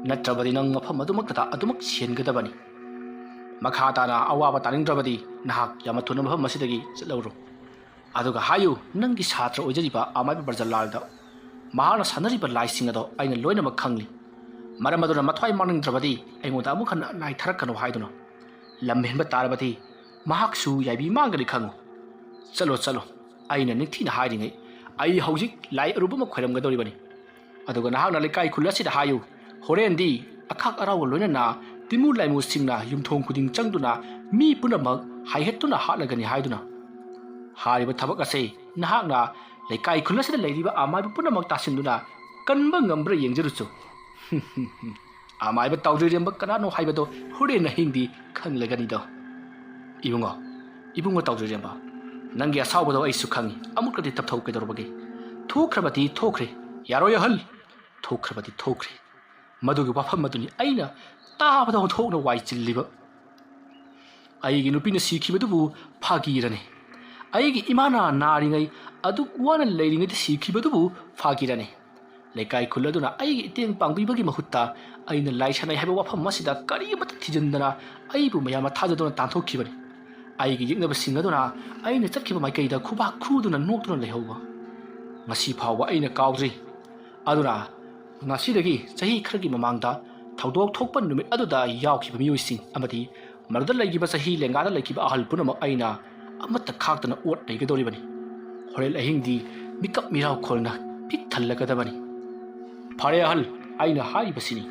ꯅꯠꯇ꯭ꯔꯕꯗꯤ ꯅꯪ ꯃꯐꯝ ꯑꯗꯨꯃꯛꯇꯗ ꯑꯗꯨꯃꯛ ꯁꯤꯍꯟꯒꯗꯕꯅꯤ꯫ ꯃꯈꯥ ꯇꯥꯅ ꯑꯋꯥꯕ ꯇꯥꯅꯤꯡꯗ꯭ꯔꯕꯗꯤ ꯅꯍꯥꯛ ꯌꯥꯝꯅ ꯊꯨꯅ ꯃꯐꯝ ꯑꯁꯤꯗꯒꯤ ꯆꯠꯍꯧꯔꯣ꯫ ꯑꯗꯨꯒ ꯍꯥꯏꯌꯨ, ꯅꯪꯒꯤ ꯁꯥꯇ꯭ꯔ ꯑꯣꯏꯖꯔꯤꯕ ꯑꯃꯥꯏꯕ ꯕ꯭ꯔꯖꯂꯥꯜꯗ ꯃꯍꯥꯛꯅ ꯁꯥꯟꯅꯔꯤꯕ ꯂꯥꯏꯁꯤꯡ ꯑꯗꯣ ꯑꯩꯅ ꯂꯣꯏꯅꯃꯛ ꯈꯪꯂꯤ꯫ ꯃꯔꯝ ꯑꯗꯨꯅ ꯃꯊ꯭ꯋꯥꯏ ꯃꯥꯡꯅꯤꯡꯗ꯭ꯔꯕꯗꯤ ꯑꯩꯉꯣꯟꯗ ꯑꯃꯨꯛ ꯍꯟꯅ ꯅꯥꯏꯊꯔꯛꯀꯅꯨ ꯍꯥꯏꯗꯨꯅ꯫ ꯂꯝ ꯍꯦꯟꯕ ꯇꯥꯔꯕꯗꯤ ꯃꯍꯥꯛꯁꯨ ꯌꯥꯏꯕꯤ ꯃꯥꯡꯒꯅꯤ ꯈꯪꯉꯨ꯫ ꯆꯠꯂꯣ, ꯆꯠꯂꯣ꯫ ꯑꯩꯅ ꯅꯤꯡꯊꯤꯅ ꯍꯥꯏꯔꯤꯉꯩ, ꯑꯩ ꯍꯧꯖꯤꯛ ꯂꯥꯏ ꯑꯔꯨꯕ ꯑꯃ ꯈꯣꯏꯔꯝꯒꯗꯧꯔꯤꯕꯅꯤ꯫ ꯑꯗꯨꯒ ꯅꯍꯥꯛꯅ ꯂꯩꯀꯥꯏ ꯈꯨꯜ ꯑꯁꯤꯗ ꯍꯥꯏꯌꯨ, ꯍꯣꯔꯦꯟꯗꯤ ꯑꯀꯥꯛ ꯑꯔꯥꯎꯒ ꯂꯣꯏꯅꯅ ꯇꯤꯃꯨ ꯂꯥꯏꯃꯨꯁꯤꯡꯅ ꯌꯨꯝꯊꯣꯡ ꯈꯨꯗꯤꯡ ꯆꯪꯗꯨꯅ ꯃꯤ ꯄꯨꯝꯅꯃꯛ ꯍꯥꯏꯍꯠꯇꯨꯅ ꯍꯥꯠꯂꯒꯅꯤ ꯍꯥꯏꯗꯨꯅ꯫ ꯍꯥꯏꯔꯤꯕ ꯊꯕꯛ ꯑꯁꯦ ꯅꯍꯥꯛꯅ ꯂꯩꯀꯥꯏ ꯈꯨꯜ ꯑꯁꯤꯗ ꯂꯩꯔꯤꯕ ꯑꯃꯥꯏꯕ ꯄꯨꯝꯅꯃꯛ ꯇꯥꯁꯤꯟꯗꯨꯅ ꯀꯟꯕ ꯉꯝꯕ꯭ꯔꯥ ꯌꯦꯡꯖꯔꯨꯆꯣ꯫ ꯑꯃꯥꯏꯕ ꯇꯥꯎꯗ꯭ꯔꯤꯔꯦꯝꯕ ꯀꯅꯥꯅꯣ ꯍꯥꯏꯕꯗꯣ ꯍꯣꯔꯦꯟ ꯑꯍꯤꯡꯗꯤ ꯈꯪꯂꯒꯅꯤꯗꯣ꯫ ꯏꯕꯨꯡꯉꯣ, ꯏꯕꯨꯡꯉꯣ ꯇꯥꯎꯗ꯭ꯔꯤꯔꯦꯝꯕ, ꯅꯪꯒꯤ ꯑꯁꯥꯎꯕꯗꯣ ꯑꯩꯁꯨ ꯈꯪꯉꯤ꯫ ꯑꯃꯨꯛꯇꯗꯤ ꯇꯞꯊꯧ ꯀꯩꯗꯧꯔꯕꯒꯦ? ꯊꯣꯛꯈ꯭ꯔꯕꯗꯤ ꯊꯣꯛꯈ꯭ꯔꯦ꯫ ꯌꯥꯔꯣꯏ ꯑꯍꯜ꯫ ꯊꯣꯛꯈ꯭ꯔꯕꯗꯤ ꯊꯣꯛꯈ꯭ꯔꯦ꯫ ꯃꯗꯨꯒꯤ ꯋꯥꯐꯝ ꯑꯗꯨꯅꯤ ꯑꯩꯅ ꯇꯥꯕꯗ ꯑꯣꯟꯊꯣꯛꯅ ꯋꯥꯏ ꯆꯤꯜꯂꯤꯕ꯫ ꯑꯩꯒꯤ ꯅꯨꯄꯤꯅ ꯁꯤꯈꯤꯕꯗꯨꯕꯨ ꯐꯥꯒꯤꯔꯅꯤ? ꯑꯩꯒꯤ ꯏꯃꯥꯅ ꯅꯥꯔꯤꯉꯩ ꯑꯗꯨꯛ ꯋꯥꯅ ꯂꯩꯔꯤꯉꯩꯗ ꯁꯤꯈꯤꯕꯗꯨꯕꯨ ꯐꯥꯒꯤꯔꯅꯤ? ꯂꯩꯀꯥꯏ ꯈꯨꯜ ꯑꯗꯨꯅ ꯑꯩꯒꯤ ꯏꯇꯦꯡ ꯄꯥꯡꯕꯤꯕꯒꯤ ꯃꯍꯨꯠꯇ ꯑꯩꯅ ꯂꯥꯏ ꯁꯥꯟꯅꯩ ꯍꯥꯏꯕ ꯋꯥꯐꯝ ꯑꯁꯤꯗ ꯀꯔꯤꯃꯠꯇ ꯊꯤꯖꯤꯟꯗꯅ ꯑꯩꯕꯨ ꯃꯌꯥꯝꯅ ꯊꯥꯖꯗꯨꯅ ꯇꯥꯟꯊꯣꯛꯈꯤꯕꯅꯤ꯫ ꯑꯩꯒꯤ ꯌꯦꯛꯅꯕꯁꯤꯡ ꯑꯗꯨꯅ ꯑꯩꯅ ꯆꯠꯈꯤꯕ ꯃꯥꯏꯀꯩꯗ ꯈꯨꯕꯥꯛ ꯈꯨꯗꯨꯅ ꯅꯣꯛꯇꯨꯅ ꯂꯩꯍꯧꯕ꯫ ꯉꯁꯤ ꯐꯥꯎꯕ ꯑꯩꯅ ꯀꯥꯎꯗ꯭ꯔꯤ꯫ ꯑꯗꯨꯅ ꯉꯁꯤꯗꯒꯤ ꯆꯍꯤ ꯈꯔꯒꯤ ꯃꯃꯥꯡꯗ ꯊꯧꯗꯣꯛ ꯊꯣꯛꯄ ꯅꯨꯃꯤꯠ ꯑꯗꯨꯗ ꯌꯥꯎꯈꯤꯕ ꯃꯤꯑꯣꯏꯁꯤꯡ ꯑꯃꯗꯤ ꯃꯗꯨꯗ ꯂꯩꯈꯤꯕ ꯆꯍꯤ ꯂꯦꯡꯒꯥꯗ ꯂꯩꯈꯤꯕ ꯑꯍꯜ ꯄꯨꯝꯅꯃꯛ ꯑꯩꯅ ꯑꯃꯠꯇ ꯈꯥꯛꯇꯅ ꯑꯣꯠ ꯅꯩꯒꯗꯧꯔꯤꯕꯅꯤ꯫ ꯍꯣꯔꯦꯟ ꯑꯍꯤꯡꯗꯤ ꯃꯤꯀꯞ ꯃꯤꯔꯥꯎꯈꯣꯜꯅ ꯄꯤꯛ ꯊꯜꯂꯒꯗꯕꯅꯤ꯫ ꯐꯔꯦ ꯑꯍꯜ, ꯑꯩꯅ ꯍꯥꯏꯔꯤꯕꯁꯤꯅꯤ꯫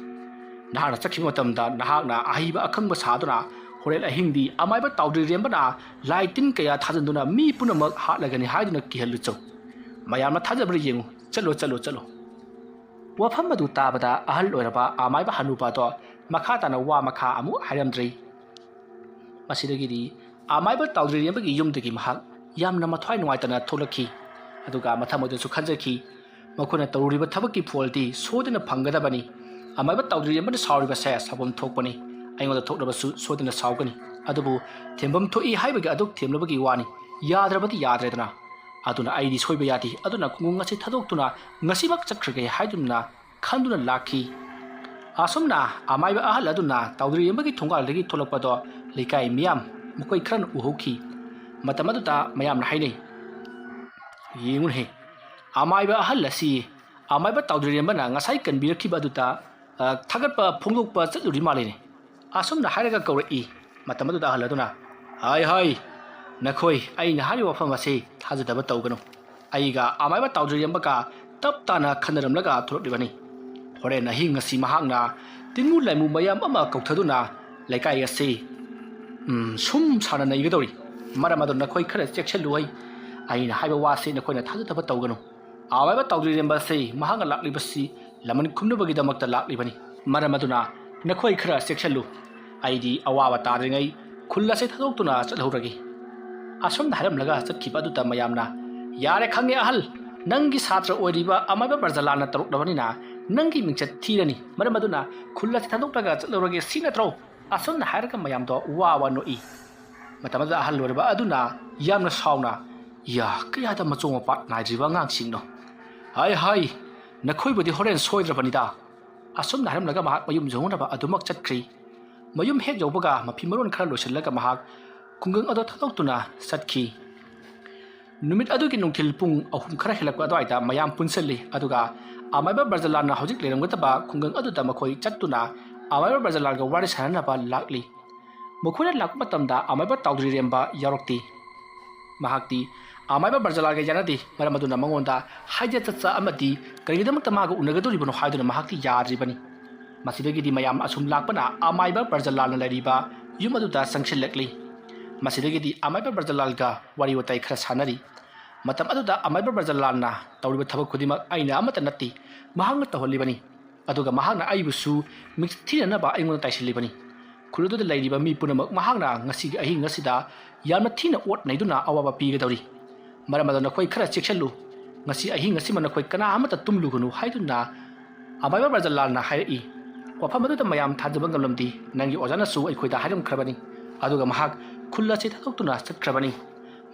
ꯅꯍꯥꯛꯅ ꯆꯠꯈꯤꯕ ꯃꯇꯝꯗ ꯅꯍꯥꯛꯅ ꯑꯍꯩꯕ ꯑꯈꯪꯕ ꯁꯥꯗꯨꯅ ꯍꯣꯔꯦꯟ ꯑꯍꯤꯡꯗꯤ ꯑꯃꯥꯏꯕ ꯇꯥꯎꯗ꯭ꯔꯤꯔꯦꯝꯕꯅ ꯂꯥꯏ ꯇꯤꯟ ꯀꯌꯥ ꯊꯥꯖꯤꯟꯗꯨꯅ ꯃꯤ ꯄꯨꯝꯅꯃꯛ ꯍꯥꯠꯂꯒꯅꯤ ꯍꯥꯏꯗꯨꯅ ꯀꯤꯍꯜꯂꯨꯆꯣ꯫ ꯃꯌꯥꯝꯅ ꯊꯥꯖꯕ꯭ꯔꯥ ꯌꯦꯡꯉꯨ꯫ ꯆꯠꯂꯣ, ꯆꯠꯂꯣ, ꯆꯠꯂꯣ꯫ ꯋꯥꯐꯝ ꯑꯗꯨ ꯇꯥꯕꯗ ꯑꯍꯜ ꯑꯣꯏꯔꯕ ꯑꯃꯥꯏꯕ ꯍꯅꯨꯄꯥꯗꯣ ꯃꯈꯥ ꯇꯥꯅ ꯋꯥ ꯃꯈꯥ ꯑꯃꯨꯛ ꯍꯥꯏꯔꯝꯗ꯭ꯔꯤ꯫ ꯃꯁꯤꯗꯒꯤꯗꯤ ꯑꯃꯥꯏꯕ ꯇꯥꯎꯗ꯭ꯔꯤꯔꯦꯝꯕꯒꯤ ꯌꯨꯝꯗꯒꯤ ꯃꯍꯥꯛ ꯌꯥꯝꯅ ꯃꯊ꯭ꯋꯥꯏ ꯅꯨꯡꯉꯥꯏꯇꯅ ꯊꯣꯛꯂꯛꯈꯤ꯫ ꯑꯗꯨꯒ ꯃꯊꯪ ꯑꯗꯨꯁꯨ ꯈꯟꯖꯈꯤ, ꯃꯈꯣꯏꯅ ꯇꯧꯔꯨꯔꯤꯕ ꯊꯕꯛꯀꯤ ꯐꯣꯜꯗꯤ ꯁꯣꯏꯗꯅ ꯐꯪꯒꯗꯕꯅꯤ꯫ ꯑꯃꯥꯏꯕ ꯇꯥꯎꯗ꯭ꯔꯤꯔꯦꯝꯕꯅ ꯁꯥꯎꯔꯤꯕꯁꯦ ꯁꯥꯎꯐꯝ ꯊꯣꯛꯄꯅꯤ꯫ ꯑꯩꯉꯣꯟꯗ ꯊꯣꯛꯂꯕꯁꯨ ꯁꯣꯏꯗꯅ ꯁꯥꯎꯒꯅꯤ꯫ ꯑꯗꯨꯕꯨ ꯊꯦꯝꯐꯝ ꯊꯣꯛꯏ ꯍꯥꯏꯕꯒꯤ ꯑꯗꯨ ꯊꯦꯝꯂꯕꯒꯤ ꯋꯥꯅꯤ꯫ ꯌꯥꯗ꯭ꯔꯕꯗꯤ ꯌꯥꯗ꯭ꯔꯦꯗꯅ꯫ ꯑꯗꯨꯅ ꯑꯩꯗꯤ ꯁꯣꯏꯕ ꯌꯥꯗꯦ, ꯑꯗꯨꯅ ꯈꯨꯡꯒꯪ ꯑꯁꯤ ꯊꯥꯗꯣꯛꯇꯨꯅ ꯉꯁꯤꯃꯛ ꯆꯠꯈ꯭ꯔꯒꯦ ꯍꯥꯏꯗꯨꯅ ꯈꯟꯗꯨꯅ ꯂꯥꯛꯈꯤ꯫ ꯑꯁꯨꯝꯅ ꯑꯃꯥꯏꯕ ꯑꯍꯜ ꯑꯗꯨꯅ ꯇꯥꯎꯗ꯭ꯔꯤꯔꯦꯝꯕꯒꯤ ꯊꯣꯡꯒꯥꯜꯗꯒꯤ ꯊꯣꯛꯂꯛꯄꯗꯣ ꯂꯩꯀꯥꯏ ꯃꯤꯌꯥꯝ ꯃꯈꯣꯏ ꯈꯔꯅ ꯎꯍꯧꯈꯤ꯫ ꯃꯇꯝ ꯑꯗꯨꯗ ꯃꯌꯥꯝꯅ ꯍꯥꯏꯅꯩ, "ꯌꯦꯡꯉꯨꯅꯦꯍꯦ, ꯑꯃꯥꯏꯕ ꯑꯍꯜ ꯑꯁꯤ ꯑꯃꯥꯏꯕ ꯇꯥꯎꯗ꯭ꯔꯤꯔꯦꯝꯕꯅ ꯉꯁꯥꯏ ꯀꯟꯕꯤꯔꯛꯈꯤꯕ ꯑꯗꯨꯗ, ꯑ, ꯊꯥꯒꯠꯄ ꯐꯣꯡꯗꯣꯛꯄ ꯆꯠꯂꯨꯔꯤ ꯃꯥꯜꯂꯦꯅꯦ"꯫ ꯑꯁꯨꯝꯅ ꯍꯥꯏꯔꯒ ꯀꯧꯔꯛꯏ꯫ ꯃꯇꯝ ꯑꯗꯨꯗ ꯑꯍꯜ ꯑꯗꯨꯅ, "ꯍꯥꯏ ꯍꯥꯏ, ꯅꯈꯣꯏ ꯑꯩꯅ ꯍꯥꯏꯔꯤꯕ ꯋꯥꯐꯝ ꯑꯁꯤ ꯊꯥꯖꯗꯕ ꯇꯧꯒꯅꯨ꯫ ꯑꯩꯒ ꯑꯃꯥꯏꯕ ꯇꯥꯎꯗ꯭ꯔꯤꯔꯦꯝꯕꯒ ꯇꯞ ꯇꯥꯅ ꯈꯟꯅꯔꯝꯂꯒ ꯊꯣꯛꯂꯛꯂꯤꯕꯅꯤ꯫ ꯍꯣꯔꯦꯟ ꯑꯍꯤꯡ ꯑꯁꯤ ꯃꯍꯥꯛꯅ ꯇꯤꯟꯃꯨ ꯂꯥꯏꯃꯨ ꯃꯌꯥꯝ ꯑꯃ ꯀꯧꯊꯗꯨꯅ ꯂꯩꯀꯥꯏ ꯑꯁꯤ, ꯎꯝ, ꯁꯨꯝ ꯁꯥꯟꯅ ꯅꯩꯒꯗꯧꯔꯤ꯫ ꯃꯔꯝ ꯑꯗꯨꯅ ꯅꯈꯣꯏ ꯈꯔ ꯆꯦꯛꯁꯤꯜꯂꯨ ꯍꯩ꯫ ꯑꯩꯅ ꯍꯥꯏꯕ ꯋꯥꯁꯤ ꯅꯈꯣꯏꯅ ꯊꯥꯖꯗꯕ ꯇꯧꯒꯅꯨ꯫ ꯑꯃꯥꯏꯕ ꯇꯥꯎꯗ꯭ꯔꯤꯔꯦꯝꯕ ꯑꯁꯤ ꯃꯍꯥꯛꯅ ꯂꯥꯛꯂꯤꯕꯁꯤ ꯂꯃꯟ ꯈꯨꯝꯅꯕꯒꯤꯗꯃꯛꯇ ꯂꯥꯛꯂꯤꯕꯅꯤ꯫ ꯃꯔꯝ ꯑꯗꯨꯅ ꯅꯈꯣꯏ ꯈꯔ ꯆꯦꯛꯁꯤꯜꯂꯨ꯫ ꯑꯩꯗꯤ ꯑꯋꯥꯕ ꯇꯥꯗ꯭ꯔꯤꯉꯩ ꯈꯨꯜ ꯑꯁꯤ ꯊꯥꯗꯣꯛꯇꯨꯅ ꯆꯠꯍꯧꯔꯒꯦ"꯫ ꯑꯁꯨꯝꯅ ꯍꯥꯏꯔꯝꯂꯒ ꯆꯠꯈꯤꯕ ꯑꯗꯨꯗ ꯃꯌꯥꯝꯅ, "ꯌꯥꯔꯦ, ꯈꯪꯉꯦ ꯑꯍꯜ, ꯅꯪꯒꯤ ꯁꯥꯇ꯭ꯔ ꯑꯣꯏꯔꯤꯕ ꯑꯃꯥꯏꯕ ꯕ꯭ꯔꯖꯂꯥꯜꯅ ꯇꯧꯔꯛꯂꯕꯅꯤꯅ ꯅꯪꯒꯤ ꯃꯤꯡꯆꯠ ꯊꯤꯔꯅꯤ꯫ ꯃꯔꯝ ꯑꯗꯨꯅ ꯈꯨꯜ ꯑꯁꯤ ꯊꯥꯗꯣꯛꯂꯒ ꯆꯠꯍꯧꯔꯒꯦ, ꯁꯤ ꯅꯠꯇ꯭ꯔꯣ?" ꯑꯁꯨꯝꯅ ꯍꯥꯏꯔꯒ ꯃꯌꯥꯝꯗꯣ ꯋꯥ ꯋꯥ ꯅꯣꯛꯏ꯫ ꯃꯇꯝ ꯑꯗꯨꯗ ꯑꯍꯜ ꯑꯣꯏꯔꯕ ꯑꯗꯨꯅ ꯌꯥꯝꯅ ꯁꯥꯎꯅ, "ꯌꯥ, ꯀꯌꯥꯗ ꯃꯆꯣꯡ ꯃꯄꯥꯠ ꯅꯥꯏꯗ꯭ꯔꯤꯕ ꯑꯉꯥꯡꯁꯤꯡꯅꯣ! ꯍꯥꯏ ꯍꯥꯏ, ꯅꯈꯣꯏꯕꯨꯗꯤ ꯍꯣꯔꯦꯟ ꯁꯣꯏꯗ꯭ꯔꯕꯅꯤꯗ"꯫ ꯑꯁꯨꯝꯅ ꯍꯥꯏꯔꯝꯂꯒ ꯃꯍꯥꯛ ꯃꯌꯨꯝ ꯌꯧꯅꯅꯕ ꯑꯗꯨꯃꯛ ꯆꯠꯈ꯭ꯔꯤ꯫ ꯃꯌꯨꯝ ꯍꯦꯛ ꯌꯧꯕꯒ ꯃꯐꯤ ꯃꯔꯣꯟ ꯈꯔ ꯂꯣꯏꯁꯤꯜꯂꯒ ꯃꯍꯥꯛ ꯈꯨꯡꯒꯪ ꯑꯗꯨ ꯊꯥꯗꯣꯛꯇꯨꯅ ꯆꯠꯈꯤ꯫ ꯅꯨꯃꯤꯠ ꯑꯗꯨꯒꯤ ꯅꯨꯡꯊꯤꯜ ꯄꯨꯡ ꯑꯍꯨꯝ ꯈꯔ ꯍꯦꯜꯂꯛꯄ ꯑꯗꯨꯋꯥꯏꯗ ꯃꯌꯥꯝ ꯄꯨꯟꯁꯤꯜꯂꯤ, ꯑꯗꯨꯒ ꯑꯃꯥꯏꯕ ꯕ꯭ꯔꯖꯂꯥꯜꯅ ꯍꯧꯖꯤꯛ ꯂꯩꯔꯝꯒꯗꯕ ꯈꯨꯡꯒꯪ ꯑꯗꯨꯗ ꯃꯈꯣꯏ ꯆꯠꯇꯨꯅ ꯑꯃꯥꯏꯕ ꯕ꯭ꯔꯖꯂꯥꯜꯒ ꯋꯥꯔꯤ ꯁꯥꯟꯅꯅꯕ ꯂꯥꯛꯂꯤ꯫ ꯃꯈꯣꯏꯅ ꯂꯥꯛꯄ ꯃꯇꯝꯗ ꯑꯃꯥꯏꯕ ꯇꯥꯎꯗ꯭ꯔꯤꯔꯦꯝꯕ ꯌꯥꯎꯔꯛꯇꯦ꯫ ꯃꯍꯥꯛꯇꯤ ꯑꯃꯥꯏꯕ ꯕ꯭ꯔꯖꯂꯥꯜꯒ ꯌꯥꯅꯗꯦ, ꯃꯔꯝ ꯑꯗꯨꯅ ꯃꯉꯣꯟꯗ ꯍꯥꯏꯖ ꯆꯠꯆ ꯑꯃꯗꯤ ꯀꯔꯤꯒꯤꯗꯃꯛꯇ ꯃꯥꯒ ꯎꯅꯒꯗꯧꯔꯤꯕꯅꯣ ꯍꯥꯏꯗꯨꯅ ꯃꯍꯥꯛꯇꯤ ꯌꯥꯗ꯭ꯔꯤꯕꯅꯤ꯫ ꯃꯁꯤꯗꯒꯤꯗꯤ ꯃꯌꯥꯝ ꯑꯁꯨꯝ ꯂꯥꯛꯄꯅ ꯑꯃꯥꯏꯕ ꯕ꯭ꯔꯖꯂꯥꯜꯅ ꯂꯩꯔꯤꯕ ꯌꯨꯝ ꯑꯗꯨꯗ ꯆꯪꯁꯤꯜꯂꯛꯂꯤ꯫ ꯃꯁꯤꯗꯒꯤꯗꯤ ꯑꯃꯥꯏꯕ ꯕ꯭ꯔꯖꯂꯥꯜꯒ ꯋꯥꯔꯤ ꯋꯥꯇꯥꯏ ꯈꯔ ꯁꯥꯟꯅꯔꯤ꯫ ꯃꯇꯝ ꯑꯗꯨꯗ ꯑꯃꯥꯏꯕ ꯕ꯭ꯔꯖꯂꯥꯜꯅ ꯇꯧꯔꯤꯕ ꯊꯕꯛ ꯈꯨꯗꯤꯡꯃꯛ ꯑꯩꯅ ꯑꯃꯠꯇ ꯅꯠꯇꯦ, ꯃꯍꯥꯛꯅ ꯇꯧꯍꯜꯂꯤꯕꯅꯤ꯫ ꯑꯗꯨꯒ ꯃꯍꯥꯛꯅ ꯑꯩꯕꯨꯁꯨ ꯃꯤꯡꯆꯠ ꯊꯤꯅꯅꯕ ꯑꯩꯉꯣꯟꯗ ꯇꯥꯏꯁꯤꯜꯂꯤꯕꯅꯤ꯫ ꯈꯨꯜ ꯑꯗꯨꯗ ꯂꯩꯔꯤꯕ ꯃꯤ ꯄꯨꯝꯅꯃꯛ ꯃꯍꯥꯛꯅ ꯉꯁꯤꯒꯤ ꯑꯍꯤꯡ ꯑꯁꯤꯗ ꯌꯥꯝꯅ ꯊꯤꯅ ꯑꯣꯠ ꯅꯩꯗꯨꯅ ꯑꯋꯥꯕ ꯄꯤꯒꯗꯧꯔꯤ꯫ ꯃꯔꯝ ꯑꯗꯨꯅ ꯅꯈꯣꯏ ꯈꯔ ꯆꯦꯛꯁꯤꯜꯂꯨ꯫ ꯉꯁꯤ ꯑꯍꯤꯡ ꯑꯁꯤꯃ ꯅꯈꯣꯏ ꯀꯅꯥ ꯑꯃꯠꯇ ꯇꯨꯝꯂꯨꯒꯅꯨ ꯍꯥꯏꯗꯨꯅ ꯑꯃꯥꯏꯕ ꯕ꯭ꯔꯖꯂꯥꯜꯅ ꯍꯥꯏꯔꯛꯏ꯫ ꯋꯥꯐꯝ ꯑꯗꯨꯗ ꯃꯌꯥꯝ ꯊꯥꯖꯕ ꯉꯝꯂꯝꯗꯦ꯫ ꯅꯪꯒꯤ ꯑꯣꯖꯥꯅꯁꯨ ꯑꯩꯈꯣꯏꯗ ꯍꯥꯏꯔꯝꯈ꯭ꯔꯕꯅꯤ꯫ ꯑꯗꯨꯒ ꯃꯍꯥꯛ ꯈꯨꯜ ꯑꯁꯤ ꯊꯥꯗꯣꯛꯇꯨꯅ ꯆꯠꯈ꯭ꯔꯕꯅꯤ꯫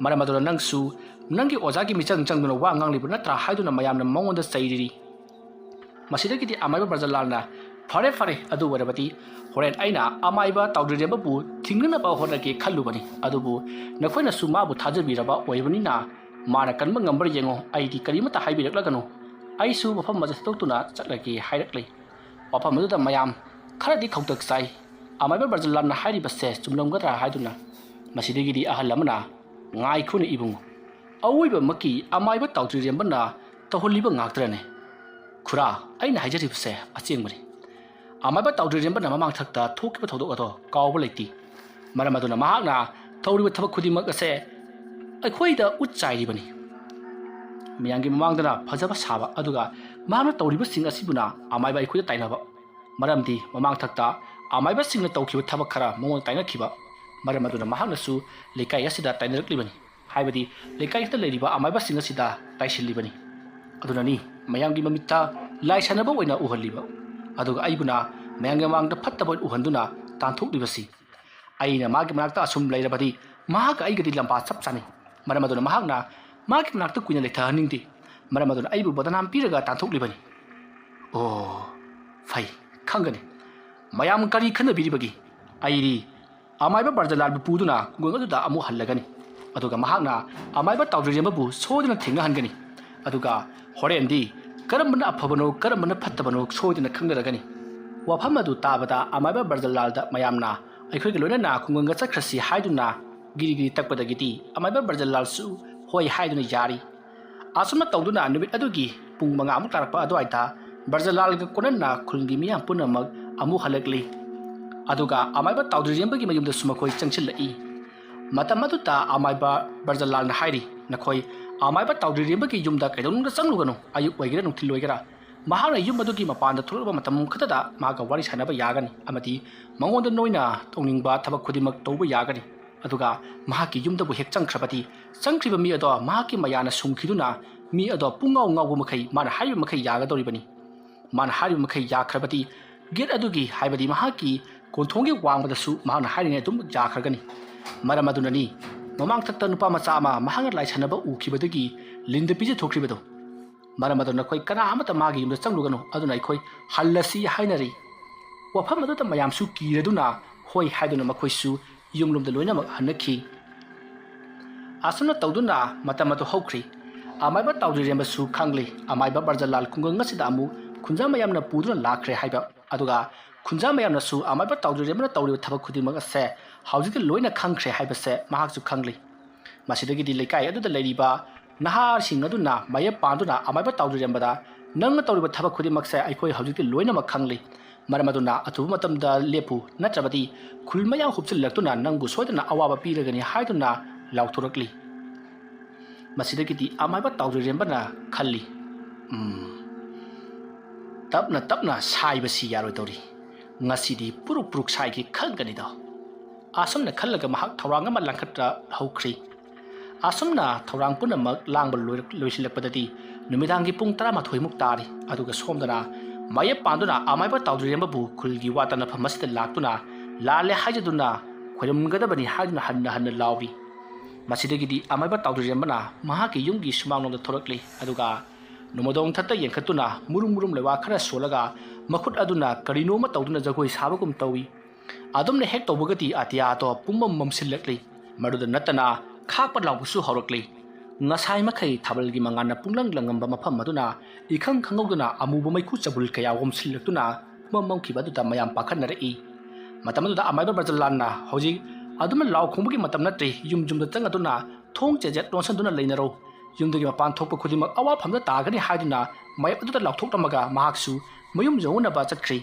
ꯃꯔꯝ ꯑꯗꯨꯅ ꯅꯪꯁꯨ ꯅꯪꯒꯤ ꯑꯣꯖꯥꯒꯤ ꯃꯤꯆꯪ ꯆꯪꯗꯨꯅ ꯋꯥ ꯉꯥꯡꯂꯤꯕ ꯅꯠꯇ꯭ꯔꯥ ꯍꯥꯏꯗꯨꯅ ꯃꯌꯥꯝꯅ ꯃꯉꯣꯟꯗ ꯆꯩꯔꯤꯔꯤ꯫ ꯃꯁꯤꯗꯒꯤꯗꯤ ꯑꯃꯥꯏꯕ ꯕ꯭ꯔꯖꯂꯥꯜꯅ, "ꯐꯔꯦ, ꯐꯔꯦ, ꯑꯗꯨ ꯑꯣꯏꯔꯕꯗꯤ ꯍꯣꯔꯦꯟ ꯑꯩꯅ ꯑꯃꯥꯏꯕ ꯇꯥꯎꯗ꯭ꯔꯤꯔꯦꯝꯕꯕꯨ ꯊꯤꯡꯅꯅꯕ ꯍꯣꯠꯅꯒꯦ ꯈꯜꯂꯨꯕꯅꯤ꯫ ꯑꯗꯨꯕꯨ ꯅꯈꯣꯏꯅꯁꯨ ꯃꯥꯕꯨ ꯊꯥꯖꯕꯤꯔꯕ ꯑꯣꯏꯕꯅꯤꯅ ꯃꯥꯅ ꯀꯟꯕ ꯉꯝꯕ꯭ꯔꯥ ꯌꯦꯡꯉꯣ꯫ ꯑꯩꯗꯤ ꯀꯔꯤꯃꯠꯇ ꯍꯥꯏꯕꯤꯔꯛꯂꯒꯅꯨ꯫ ꯑꯩꯁꯨ ꯃꯐꯝ ꯑꯁꯤ ꯊꯥꯗꯣꯛꯇꯨꯅ ꯆꯠꯂꯒꯦ" ꯍꯥꯏꯔꯛꯂꯤ꯫ ꯋꯥꯐꯝ ꯑꯗꯨꯗ ꯃꯌꯥꯝ ꯈꯔꯗꯤ ꯈꯧꯇꯛ ꯆꯥꯏ꯫ ꯑꯃꯥꯏꯕ ꯕ꯭ꯔꯖꯂꯥꯜꯅ ꯍꯥꯏꯔꯤꯕꯁꯦ ꯆꯨꯝꯂꯝꯒꯗ꯭ꯔꯥ ꯍꯥꯏꯗꯨꯅ꯫ ꯃꯁꯤꯗꯒꯤꯗꯤ ꯑꯍꯜ ꯑꯃꯅ, "ꯉꯥꯏꯈꯣꯅꯦ ꯏꯕꯨꯡꯉꯣ, ꯑꯋꯣꯏꯕꯃꯛꯀꯤ ꯑꯃꯥꯏꯕ ꯇꯥꯎꯗ꯭ꯔꯤꯔꯦꯝꯕꯅ ꯇꯧꯍꯜꯂꯤꯕ ꯉꯥꯛꯇ꯭ꯔꯅꯦ?" "ꯈꯨꯔꯥ, ꯑꯩꯅ ꯍꯥꯏꯖꯔꯤꯕꯁꯦ ꯑꯁꯦꯡꯕꯅꯤ꯫ ꯑꯃꯥꯏꯕ ꯇꯥꯎꯗ꯭ꯔꯤꯔꯦꯝꯕꯅ ꯃꯃꯥꯡ ꯊꯛꯇ ꯊꯣꯛꯈꯤꯕ ꯊꯧꯗꯣꯛ ꯑꯗꯣ ꯀꯥꯎꯕ ꯂꯩꯇꯦ꯫ ꯃꯔꯝ ꯑꯗꯨꯅ ꯃꯍꯥꯛꯅ ꯇꯧꯔꯤꯕ ꯊꯕꯛ ꯈꯨꯗꯤꯡꯃꯛ ꯑꯁꯦ ꯑꯩꯈꯣꯏꯗ ꯎꯠ ꯆꯥꯏꯔꯤꯕꯅꯤ꯫ ꯃꯤꯌꯥꯝꯒꯤ ꯃꯃꯥꯡꯗꯅ ꯐꯖꯕ ꯁꯥꯕ, ꯑꯗꯨꯒ ꯃꯍꯥꯛꯅ ꯇꯧꯔꯤꯕꯁꯤꯡ ꯑꯁꯤꯕꯨꯅ ꯑꯃꯥꯏꯕ ꯑꯩꯈꯣꯏꯗ ꯇꯥꯏꯅꯕ꯫ ꯃꯔꯝꯗꯤ ꯃꯃꯥꯡ ꯊꯛꯇ ꯑꯃꯥꯏꯕꯁꯤꯡꯅ ꯇꯧꯈꯤꯕ ꯊꯕꯛ ꯈꯔ ꯃꯉꯣꯟꯗ ꯇꯥꯏꯅꯈꯤꯕ꯫ ꯃꯔꯝ ꯑꯗꯨꯅ ꯃꯍꯥꯛꯅꯁꯨ ꯂꯩꯀꯥꯏ ꯑꯁꯤꯗ ꯇꯥꯏꯅꯔꯛꯂꯤꯕꯅꯤ꯫ ꯍꯥꯏꯕꯗꯤ ꯂꯩꯀꯥꯏ ꯑꯁꯤꯗ ꯂꯩꯔꯤꯕ ꯑꯃꯥꯏꯕꯁꯤꯡ ꯑꯁꯤꯗ ꯇꯥꯏꯁꯤꯜꯂꯤꯕꯅꯤ꯫ ꯑꯗꯨꯅꯅꯤ ꯃꯌꯥꯝꯒꯤ ꯃꯃꯤꯠꯇ ꯂꯥꯏ ꯁꯥꯟꯅꯕ ꯑꯣꯏꯅ ꯎꯍꯜꯂꯤꯕ꯫ ꯑꯗꯨꯒ ꯑꯩꯕꯨꯅ ꯃꯌꯥꯝꯒꯤ ꯃꯃꯥꯡꯗ ꯐꯠꯇꯕ ꯑꯣꯏꯅ ꯎꯍꯟꯗꯨꯅ ꯇꯥꯟꯊꯣꯛꯂꯤꯕꯁꯤ꯫ ꯑꯩꯅ ꯃꯥꯒꯤ ꯃꯅꯥꯛꯇ ꯑꯁꯨꯝ ꯂꯩꯔꯕꯗꯤ ꯃꯍꯥꯛꯀ ꯑꯩꯒꯗꯤ ꯂꯝꯕꯥ ꯆꯞ ꯆꯥꯅꯩ꯫ ꯃꯔꯝ ꯑꯗꯨꯅ ꯃꯍꯥꯛꯅ ꯃꯥꯒꯤ ꯃꯅꯥꯛꯇ ꯀꯨꯏꯅ ꯂꯩꯊꯍꯟꯅꯤꯡꯗꯦ꯫ ꯃꯔꯝ ꯑꯗꯨꯅ ꯑꯩꯕꯨ ꯕꯗꯅꯥꯝ ꯄꯤꯔꯒ ꯇꯥꯟꯊꯣꯛꯂꯤꯕꯅꯤ꯫ ꯑꯣ, ꯐꯩ, ꯈꯪꯒꯅꯤ꯫ ꯃꯌꯥꯝ ꯀꯔꯤ ꯈꯟꯅꯕꯤꯔꯤꯕꯒꯦ? ꯑꯩꯗꯤ ꯑꯃꯥꯏꯕ ꯕ꯭ꯔꯖꯂꯥꯜꯕꯨ ꯄꯨꯗꯨꯅ ꯈꯨꯡꯒꯪ ꯑꯗꯨꯗ ꯑꯃꯨꯛ ꯍꯜꯂꯒꯅꯤ꯫ ꯑꯗꯨꯒ ꯃꯍꯥꯛꯅ ꯑꯃꯥꯏꯕ ꯇꯥꯎꯗ꯭ꯔꯤꯔꯦꯝꯕꯕꯨ ꯁꯣꯏꯗꯅ ꯊꯦꯡꯅꯍꯟꯒꯅꯤ꯫ ꯑꯗꯨꯒ ꯍꯣꯔꯦꯟꯗꯤ ꯀꯔꯝꯕꯅ ꯑꯐꯕꯅꯣ, ꯀꯔꯝꯕꯅ ꯐꯠꯇꯕꯅꯣ ꯁꯣꯏꯗꯅ ꯈꯪꯅꯔꯒꯅꯤ꯫ ꯋꯥꯐꯝ ꯑꯗꯨ ꯇꯥꯕꯗ ꯑꯃꯥꯏꯕ ꯕ꯭ꯔꯖꯂꯥꯜꯗ ꯃꯌꯥꯝꯅ ꯑꯩꯈꯣꯏꯒ ꯂꯣꯏꯅꯅ ꯈꯨꯡꯒꯪꯗ ꯆꯠꯈ꯭ꯔꯁꯤ ꯍꯥꯏꯗꯨꯅ ꯒꯤꯔꯤ ꯒꯤꯔꯤ ꯇꯛꯄꯗꯒꯤꯗꯤ ꯑꯃꯥꯏꯕ ꯕ꯭ꯔꯖꯂꯥꯜꯁꯨ ꯍꯣꯏ ꯍꯥꯏꯗꯨꯅ ꯌꯥꯔꯤ꯫ ꯑꯁꯨꯝꯅ ꯇꯧꯗꯨꯅ ꯅꯨꯃꯤꯠ ꯑꯗꯨꯒꯤ ꯄꯨꯡ ꯃꯉꯥꯃꯨꯛ ꯇꯥꯔꯛꯄ ꯑꯗꯨꯋꯥꯏꯗ ꯕ꯭ꯔꯖꯂꯥꯜꯒ ꯀꯣꯅꯟꯅ ꯈꯨꯜꯒꯤ ꯃꯤꯌꯥꯝ ꯄꯨꯝꯅꯃꯛ ꯑꯃꯨꯛ ꯍꯜꯂꯛꯂꯤ꯫ ꯑꯗꯨꯒ ꯑꯃꯥꯏꯕ ꯇꯥꯎꯗ꯭ꯔꯤꯔꯦꯝꯕꯒꯤ ꯃꯌꯨꯝꯗꯁꯨ ꯃꯈꯣꯏ ꯆꯪꯁꯤꯜꯂꯛꯏ꯫ ꯃꯇꯝ ꯑꯗꯨꯗ ꯑꯃꯥꯏꯕ ꯕ꯭ꯔꯖꯂꯥꯜꯅ ꯍꯥꯏꯔꯤ, "ꯅꯈꯣꯏ ꯑꯃꯥꯏꯕ ꯇꯥꯎꯗ꯭ꯔꯤꯔꯦꯝꯕꯒꯤ ꯌꯨꯝꯗ ꯀꯩꯗꯧꯅꯨꯡꯗ ꯆꯪꯂꯨꯒꯅꯨ꯫ ꯑꯌꯨꯛ ꯑꯣꯏꯒꯦꯔꯥ ꯅꯨꯡꯊꯤꯜ ꯑꯣꯏꯒꯦꯔꯥ ꯃꯍꯥꯛꯅ ꯌꯨꯝ ꯑꯗꯨꯒꯤ ꯃꯄꯥꯟꯗ ꯊꯣꯛꯂꯛꯂꯕ ꯃꯇꯝ ꯈꯛꯇꯗ ꯃꯍꯥꯛꯀ ꯋꯥꯔꯤ ꯁꯥꯟꯅꯕ ꯌꯥꯒꯅꯤ ꯑꯃꯗꯤ ꯃꯉꯣꯟꯗ ꯅꯣꯏꯅ ꯇꯧꯅꯤꯡꯕ ꯊꯕꯛ ꯈꯨꯗꯤꯡꯃꯛ ꯇꯧꯕ ꯌꯥꯒꯅꯤ꯫ ꯑꯗꯨꯒ ꯃꯍꯥꯛꯀꯤ ꯌꯨꯝꯗꯕꯨ ꯍꯦꯛ ꯆꯪꯈ꯭ꯔꯕꯗꯤ ꯆꯪꯈ꯭ꯔꯤꯕ ꯃꯤ ꯑꯗꯣ ꯃꯍꯥꯛꯀꯤ ꯃꯌꯥꯅ ꯁꯨꯝꯈꯤꯗꯨꯅ ꯃꯤ ꯑꯗꯣ ꯄꯨꯡꯉꯥꯎ ꯉꯥꯎꯕ ꯃꯈꯩ ꯃꯥꯅ ꯍꯥꯏꯔꯤꯕ ꯃꯈꯩ ꯌꯥꯒꯗꯧꯔꯤꯕꯅꯤ꯫ ꯃꯥꯅ ꯍꯥꯏꯔꯤꯕ ꯃꯈꯩ ꯌꯥꯈ꯭ꯔꯕꯗꯤ ꯒꯦꯠ ꯑꯗꯨꯒꯤ, ꯍꯥꯏꯕꯗꯤ ꯃꯍꯥꯛꯀꯤ ꯀꯣꯟꯊꯣꯡꯒꯤ ꯋꯥꯡꯃꯗꯁꯨ ꯃꯍꯥꯛꯅ ꯍꯥꯏꯔꯤꯉꯩ ꯑꯗꯨꯝ ꯌꯥꯈ꯭ꯔꯒꯅꯤ꯫ ꯃꯔꯝ ꯑꯗꯨꯅꯅꯤ ꯃꯃꯥꯡꯊꯛꯇ ꯅꯨꯄꯥ ꯃꯆꯥ ꯑꯃ ꯃꯍꯥꯛꯅ ꯂꯥꯏ ꯁꯥꯟꯅꯕ ꯎꯈꯤꯕꯗꯒꯤ ꯂꯤꯟꯗ ꯄꯤꯖꯊꯣꯛꯈ꯭ꯔꯤꯕꯗꯣ꯫ ꯃꯔꯝ ꯑꯗꯨꯅ ꯑꯩꯈꯣꯏ ꯀꯅꯥ ꯑꯃꯠꯇ ꯃꯥꯒꯤ ꯌꯨꯝꯗ ꯆꯪꯂꯨꯒꯅꯨ, ꯑꯗꯨꯅ ꯑꯩꯈꯣꯏ ꯍꯜꯂꯁꯤ ꯍꯥꯏꯅꯔꯤ꯫ ꯋꯥꯐꯝ ꯑꯗꯨꯗ ꯃꯌꯥꯝꯁꯨ ꯀꯤꯔꯗꯨꯅ ꯍꯣꯏ ꯍꯥꯏꯗꯨꯅ ꯃꯈꯣꯏꯁꯨ ꯌꯨꯝꯂꯣꯝꯗ ꯂꯣꯏꯅꯃꯛ ꯍꯟꯅꯈꯤ꯫ ꯑꯁꯨꯝꯅ ꯇꯧꯗꯨꯅ ꯃꯇꯝ ꯑꯗꯨ ꯍꯧꯈ꯭ꯔꯤ꯫ ꯑꯃꯥꯏꯕ ꯇꯥꯎꯗ꯭ꯔꯤꯔꯦꯝꯕꯁꯨ ꯈꯪꯂꯤ꯫ ꯑꯃꯥꯏꯕ ꯕ꯭ꯔꯖꯂꯥꯜ ꯈꯨꯡꯒꯪ ꯑꯁꯤꯗ ꯑꯃꯨꯛ ꯈꯨꯟꯖꯥ ꯃꯌꯥꯝꯅ ꯄꯨꯗꯨꯅ ꯂꯥꯛꯈ꯭ꯔꯦ ꯍꯥꯏꯕ, ꯑꯗꯨꯒ ꯈꯨꯟꯖꯥ ꯃꯌꯥꯝꯅꯁꯨ ꯑꯃꯥꯏꯕ ꯇꯥꯎꯗ꯭ꯔꯤꯔꯦꯝꯕꯅ ꯇꯧꯔꯤꯕ ꯊꯕꯛ ꯈꯨꯗꯤꯡꯃꯛ ꯑꯁꯦ ꯍꯧꯖꯤꯛꯇꯤ ꯂꯣꯏꯅ ꯈꯪꯈ꯭ꯔꯦ ꯍꯥꯏꯕꯁꯦ ꯃꯍꯥꯛꯁꯨ ꯈꯪꯂꯤ꯫ ꯃꯁꯤꯗꯒꯤꯗꯤ ꯂꯩꯀꯥꯏ ꯑꯗꯨꯗ ꯂꯩꯔꯤꯕ ꯅꯍꯥꯁꯤꯡ ꯑꯗꯨꯅ ꯃꯥꯌꯦꯞ ꯄꯥꯟꯗꯨꯅ ꯑꯃꯥꯏꯕ ꯇꯥꯎꯗ꯭ꯔꯤꯔꯦꯝꯕꯗ, "ꯅꯪꯅ ꯇꯧꯔꯤꯕ ꯊꯕꯛ ꯈꯨꯗꯤꯡꯃꯛꯁꯦ ꯑꯩꯈꯣꯏ ꯍꯧꯖꯤꯛꯇꯤ ꯂꯣꯏꯅꯃꯛ ꯈꯪꯂꯤ꯫ ꯃꯔꯝ ꯑꯗꯨꯅ ꯑꯊꯨꯕ ꯃꯇꯝꯗ ꯂꯦꯞꯄꯨ, ꯅꯠꯇ꯭ꯔꯕꯗꯤ ꯈꯨꯜ ꯃꯌꯥꯝ ꯍꯨꯞꯆꯤꯜꯂꯛꯇꯨꯅ ꯅꯪꯕꯨ ꯁꯣꯏꯗꯅ ꯑꯋꯥꯕ ꯄꯤꯔꯒꯅꯤ" ꯍꯥꯏꯗꯨꯅ ꯂꯥꯎꯊꯣꯔꯛꯂꯤ꯫ ꯃꯁꯤꯗꯒꯤꯗꯤ ꯑꯃꯥꯏꯕ ꯇꯥꯎꯗ꯭ꯔꯤꯔꯦꯝꯕꯅ ꯈꯜꯂꯤ, "ꯎꯝ, ꯇꯞꯅ ꯇꯞꯅ ꯁꯥꯏꯕꯁꯤ ꯌꯥꯔꯣꯏꯗꯧꯔꯤ꯫ ꯉꯁꯤꯗꯤ ꯄꯨꯔꯨꯛ ꯄꯨꯔꯨꯛ ꯁꯥꯏꯒꯦ ꯈꯪꯒꯅꯤꯗꯣ"꯫ ꯑꯁꯨꯝꯅ ꯈꯜꯂꯒ ꯃꯍꯥꯛ ꯊꯧꯔꯥꯡ ꯑꯃ ꯂꯥꯡꯈꯠꯇ ꯍꯧꯈ꯭ꯔꯤ꯫ ꯑꯁꯨꯝꯅ ꯊꯧꯔꯥꯡ ꯄꯨꯝꯅꯃꯛ ꯂꯥꯡꯕ ꯂꯣꯏꯔꯛ-, ꯂꯣꯏꯁꯤꯜꯂꯛꯄꯗꯗꯤ ꯅꯨꯃꯤꯗꯥꯡꯒꯤ ꯄꯨꯡ ꯇꯔꯥꯃꯥꯊꯣꯏꯃꯨꯛ ꯇꯥꯔꯤ꯫ ꯑꯗꯨꯒ ꯁꯣꯝꯗꯅ ꯃꯥꯌꯦꯞ ꯄꯥꯟꯗꯨꯅ ꯑꯃꯥꯏꯕ ꯇꯥꯎꯗ꯭ꯔꯤꯔꯦꯝꯕꯕꯨ ꯈꯨꯜꯒꯤ ꯋꯥ ꯇꯥꯅꯐꯝ ꯑꯁꯤꯗ ꯂꯥꯛꯇꯨꯅ ꯂꯥꯜꯂꯦ ꯍꯥꯏꯖꯗꯨꯅ ꯈꯣꯏꯔꯝꯒꯗꯕꯅꯤ ꯍꯥꯏꯗꯨꯅ ꯍꯟꯅ ꯍꯟꯅ ꯂꯥꯎꯔꯤ꯫ ꯃꯁꯤꯗꯒꯤꯗꯤ ꯑꯃꯥꯏꯕ ꯇꯥꯎꯗ꯭ꯔꯤꯔꯦꯝꯕꯅ ꯃꯍꯥꯛꯀꯤ ꯌꯨꯝꯒꯤ ꯁꯨꯃꯥꯡꯂꯣꯝꯗ ꯊꯣꯔꯛꯂꯤ꯫ ꯑꯗꯨꯒ ꯅꯣꯡꯃꯗꯣꯡ ꯊꯠꯇ ꯌꯦꯡꯈꯠꯇꯨꯅ ꯃꯨꯔꯨꯝ ꯃꯨꯔꯨꯝ ꯂꯩꯋꯥ ꯈꯔ ꯁꯣꯜꯂꯒ ꯃꯈꯨꯠ ꯑꯗꯨꯅ ꯀꯔꯤꯅꯣ ꯑꯃ ꯇꯧꯗꯨꯅ ꯖꯒꯣꯏ ꯁꯥꯕꯒꯨꯝ ꯇꯧꯏ꯫ ꯑꯗꯨꯝꯅ ꯍꯦꯛ ꯇꯧꯕꯒꯗꯤ ꯑꯇꯤꯌꯥꯗꯣ ꯄꯨꯝꯃꯝ ꯃꯝꯁꯤꯜꯂꯛꯂꯤ꯫ ꯃꯗꯨꯗ ꯅꯠꯇꯅ ꯈꯥꯛꯄ ꯂꯥꯎꯕꯁꯨ ꯍꯧꯔꯛꯂꯤ꯫ ꯉꯁꯥꯏ ꯃꯈꯩ ꯊꯥꯕꯜꯒꯤ ꯃꯉꯥꯜꯅ ꯄꯨꯡꯂꯪ ꯂꯪꯉꯝꯕ ꯃꯐꯝ ꯑꯗꯨꯅ ꯏꯈꯪ ꯈꯪꯍꯧꯗꯅ ꯑꯃꯨꯕ ꯃꯩꯈꯨ ꯆꯕꯨꯜ ꯀꯌꯥ ꯑꯣꯝꯁꯤꯜꯂꯛꯇꯨꯅ ꯄꯨꯝꯃꯝ ꯃꯝꯈꯤꯕ ꯑꯗꯨꯗ ꯃꯌꯥꯝ ꯄꯥꯈꯠꯅꯔꯛꯏ꯫ ꯃꯇꯝ ꯑꯗꯨꯗ ꯑꯃꯥꯏꯕ ꯕ꯭ꯔꯖꯂꯥꯜꯅ, "ꯍꯧꯖꯤꯛ ꯑꯗꯨꯝꯅ ꯂꯥꯎ ꯈꯣꯡꯕꯒꯤ ꯃꯇꯝ ꯅꯠꯇ꯭ꯔꯤ, ꯌꯨꯝ ꯌꯨꯝꯗ ꯆꯪꯉꯗꯨꯅ ꯊꯣꯡ ꯆꯦꯖꯦꯠ ꯂꯣꯟꯁꯤꯟꯗꯨꯅ ꯂꯩꯅꯔꯣ꯫ ꯌꯨꯝꯗꯒꯤ ꯃꯄꯥꯟ ꯊꯣꯛꯄ ꯈꯨꯗꯤꯡꯃꯛ ꯑꯋꯥꯐꯝꯗ ꯇꯥꯒꯅꯤ" ꯍꯥꯏꯗꯨꯅ ꯃꯥꯌꯦꯞ ꯑꯗꯨꯗ ꯂꯥꯎꯊꯣꯛꯂꯝꯃꯒ ꯃꯍꯥꯛꯁꯨ ꯃꯌꯨꯝ ꯌꯧꯅꯅꯕ ꯆꯠꯈ꯭ꯔꯤ꯫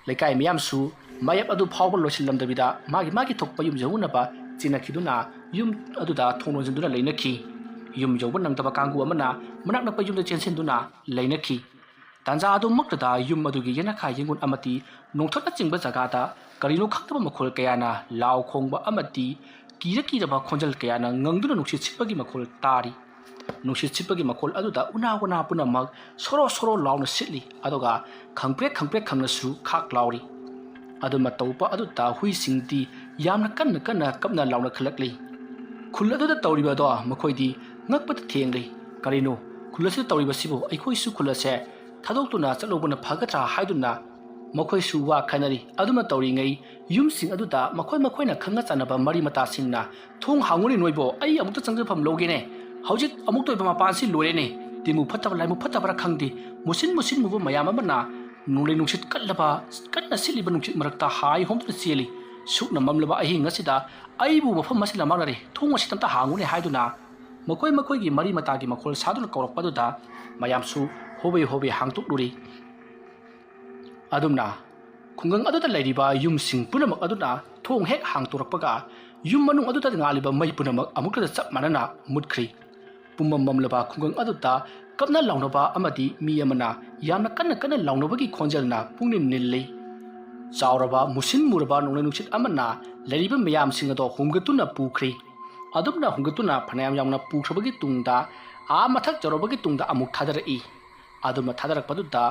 ꯂꯩꯀꯥꯏ ꯃꯤꯌꯥꯝꯁꯨ ꯃꯥꯌꯦꯞ ꯑꯗꯨ ꯐꯥꯎꯕ ꯂꯣꯏꯁꯤꯜꯂꯝꯗꯕꯤꯗ ꯃꯥꯒꯤ ꯃꯥꯒꯤ ꯊꯣꯛꯄ ꯌꯨꯝ ꯌꯧꯅꯅꯕ ꯆꯦꯟꯅꯈꯤꯗꯨꯅ ꯌꯨꯝ ꯑꯗꯨꯗ ꯊꯣꯡ ꯂꯣꯟꯁꯤꯟꯗꯨꯅ ꯂꯩꯅꯈꯤ꯫ ꯌꯨꯝ ꯌꯧꯕ ꯅꯪꯗꯕ ꯀꯥꯡꯕꯨ ꯑꯃꯅ ꯃꯅꯥꯛ ꯅꯛꯄ ꯌꯨꯝꯗ ꯆꯦꯟꯁꯤꯟꯗꯨꯅ ꯂꯩꯅꯈꯤ꯫ ꯇꯥꯟꯖꯥ ꯑꯗꯨꯃꯛꯇꯗ ꯌꯨꯝ ꯑꯗꯨꯒꯤ ꯌꯦꯅꯈꯥ ꯌꯦꯡꯒꯣꯟ ꯑꯃꯗꯤ ꯅꯣꯡꯊꯛꯅꯆꯤꯡꯕ ꯖꯒꯥꯗ ꯀꯔꯤꯅꯣ ꯈꯪꯗꯕ ꯃꯈꯣꯜ ꯀꯌꯥꯅ ꯂꯥꯎ ꯈꯣꯡꯕ ꯑꯃꯗꯤ ꯀꯤꯔ ꯀꯤꯔꯕ ꯈꯣꯟꯖꯦꯜ ꯀꯌꯥꯅ ꯉꯪꯗꯨꯅ ꯅꯨꯡꯁꯤꯠ ꯁꯤꯠꯄꯒꯤ ꯃꯈꯣꯜ ꯇꯥꯔꯤ꯫ ꯅꯨꯡꯁꯤꯠ ꯁꯤꯠꯄꯒꯤ ꯃꯈꯣꯜ ꯑꯗꯨꯗ ꯎꯅꯥ ꯋꯥꯅꯥ ꯄꯨꯝꯅꯃꯛ ꯁꯣꯔꯣ ꯁꯣꯔꯣ ꯂꯥꯎꯅ ꯁꯤꯠꯂꯤ, ꯑꯗꯨꯒ ꯈꯪꯄ꯭ꯔꯦꯛ ꯈꯪꯄ꯭ꯔꯦꯛ ꯈꯪꯅꯁꯨ ꯈꯥꯛ ꯂꯥꯎꯔꯤ꯫ ꯑꯗꯨ ꯃꯇꯧꯕ ꯑꯗꯨꯗ ꯍꯨꯏꯁꯤꯡꯗꯤ ꯌꯥꯝꯅ ꯀꯟꯅ ꯀꯟꯅ ꯀꯞꯅ ꯂꯥꯎꯅꯈꯠꯂꯛꯂꯤ꯫ ꯈꯨꯜ ꯑꯗꯨꯗ ꯇꯧꯔꯤꯕ ꯑꯗꯣ ꯃꯈꯣꯏꯗꯤ ꯉꯛꯄꯗ ꯊꯦꯡꯂꯤ꯫ ꯀꯔꯤꯅꯣ ꯈꯨꯜ ꯑꯁꯤꯗ ꯇꯧꯔꯤꯕꯁꯤꯕꯨ? ꯑꯩꯈꯣꯏꯁꯨ ꯈꯨꯜ ꯑꯁꯦ ꯊꯥꯗꯣꯛꯇꯨꯅ ꯆꯠꯂꯧꯕꯅ ꯐꯒꯗ꯭ꯔꯥ ꯍꯥꯏꯗꯨꯅ ꯃꯈꯣꯏꯁꯨ ꯋꯥ ꯈꯟꯅꯔꯤ꯫ ꯑꯗꯨꯃ ꯇꯧꯔꯤꯉꯩ ꯌꯨꯝꯁꯤꯡ ꯑꯗꯨꯗ ꯃꯈꯣꯏ ꯃꯈꯣꯏꯅ ꯈꯪꯅ ꯆꯥꯟꯅꯕ ꯃꯔꯤ ꯃꯇꯥꯁꯤꯡꯅ "ꯊꯣꯡ ꯍꯥꯡꯉꯨꯅꯦ ꯅꯣꯏꯕꯣ, ꯑꯩ ꯑꯃꯨꯛꯇ ꯆꯪꯖꯐꯝ ꯂꯧꯒꯦꯅꯦ꯫ ꯍꯧꯖꯤꯛ ꯑꯃꯨꯛꯇ ꯑꯣꯏꯕ ꯃꯄꯥꯟꯁꯤ ꯂꯣꯏꯔꯦꯅꯦ꯫ ꯇꯤꯟꯕꯨ ꯐꯠꯇꯕ ꯂꯥꯏꯕꯨ ꯐꯠꯇꯕ꯭ꯔꯥ ꯈꯪꯗꯦ, ꯃꯨꯁꯤꯟ ꯃꯨꯁꯤꯟ ꯃꯨꯕ ꯃꯌꯥꯝ ꯑꯃꯅ ꯅꯣꯡꯂꯩ ꯅꯨꯡꯁꯤꯠ ꯀꯜꯂꯕ, ꯀꯟꯅ ꯁꯤꯠꯂꯤꯕ ꯅꯨꯡꯁꯤꯠ ꯃꯔꯛꯇ ꯍꯥꯏ ꯍꯣꯝꯗꯨꯅ ꯆꯦꯜꯂꯤ꯫ ꯁꯨꯛꯅ ꯃꯝꯂꯕ ꯑꯍꯤꯡ ꯑꯁꯤꯗ ꯑꯩꯕꯨ ꯃꯐꯝ ꯑꯁꯤꯗ ꯃꯥꯡꯅꯔꯦ꯫ ꯊꯣꯡ ꯑꯁꯤꯗ ꯑꯝꯇ ꯍꯥꯡꯉꯨꯅꯦ" ꯍꯥꯏꯗꯨꯅ ꯃꯈꯣꯏ ꯃꯈꯣꯏꯒꯤ ꯃꯔꯤ ꯃꯇꯥꯒꯤ ꯃꯈꯣꯜ ꯁꯥꯗꯨꯅ ꯀꯧꯔꯛꯄ ꯑꯗꯨꯗ ꯃꯌꯥꯝꯁꯨ ꯍꯣꯕꯦ ꯍꯣꯕꯦ ꯍꯥꯡꯇꯣꯛꯂꯨꯔꯤ꯫ ꯑꯗꯨꯝꯅ ꯈꯨꯡꯒꯪ ꯑꯗꯨꯗ ꯂꯩꯔꯤꯕ ꯌꯨꯝꯁꯤꯡ ꯄꯨꯝꯅꯃꯛ ꯑꯗꯨꯅ ꯊꯣꯡ ꯍꯦꯛ ꯍꯥꯡꯇꯣꯔꯛꯄꯒ ꯌꯨꯝ ꯃꯅꯨꯡ ꯑꯗꯨꯗ ꯉꯥꯜꯂꯤꯕ ꯃꯩ ꯄꯨꯝꯅꯃꯛ ꯑꯃꯨꯛꯇꯗ ꯆꯞ ꯃꯥꯟꯅꯅ ꯃꯨꯠꯈ꯭ꯔꯤ꯫ ꯄꯨꯝꯃꯝ ꯃꯝꯂꯕ ꯈꯨꯡꯒꯪ ꯑꯗꯨꯗ ꯀꯞꯅ ꯂꯥꯎꯅꯕ ꯑꯃꯗꯤ ꯃꯤ ꯑꯃꯅ ꯌꯥꯝꯅ ꯀꯟꯅ ꯀꯟꯅ ꯂꯥꯎꯅꯕꯒꯤ ꯈꯣꯟꯖꯦꯜꯅ ꯄꯨꯡꯅꯤꯜ ꯅꯤꯜꯂꯤ꯫ ꯆꯥꯎꯔꯕ ꯃꯨꯁꯤꯟ ꯃꯨꯔꯕ ꯅꯣꯡꯂꯩ ꯅꯨꯡꯁꯤꯠ ꯑꯃꯅ ꯂꯩꯔꯤꯕ ꯃꯌꯥꯝꯁꯤꯡ ꯑꯗꯣ ꯍꯨꯝꯒꯠꯇꯨꯅ ꯄꯨꯈ꯭ꯔꯤ꯫ ꯑꯗꯨꯝꯅ ꯍꯨꯝꯒꯠꯇꯨꯅ ꯐꯅꯌꯥꯝ ꯌꯥꯝꯅ ꯄꯨꯈ꯭ꯔꯕꯒꯤ ꯇꯨꯡꯗ, ꯑꯥ ꯃꯊꯛ ꯌꯧꯔꯕꯒꯤ ꯇꯨꯡꯗ ꯑꯃꯨꯛ ꯊꯥꯗꯔꯛꯏ꯫ ꯑꯗꯨꯝꯅ ꯊꯥꯗꯔꯛꯄꯗꯨꯗ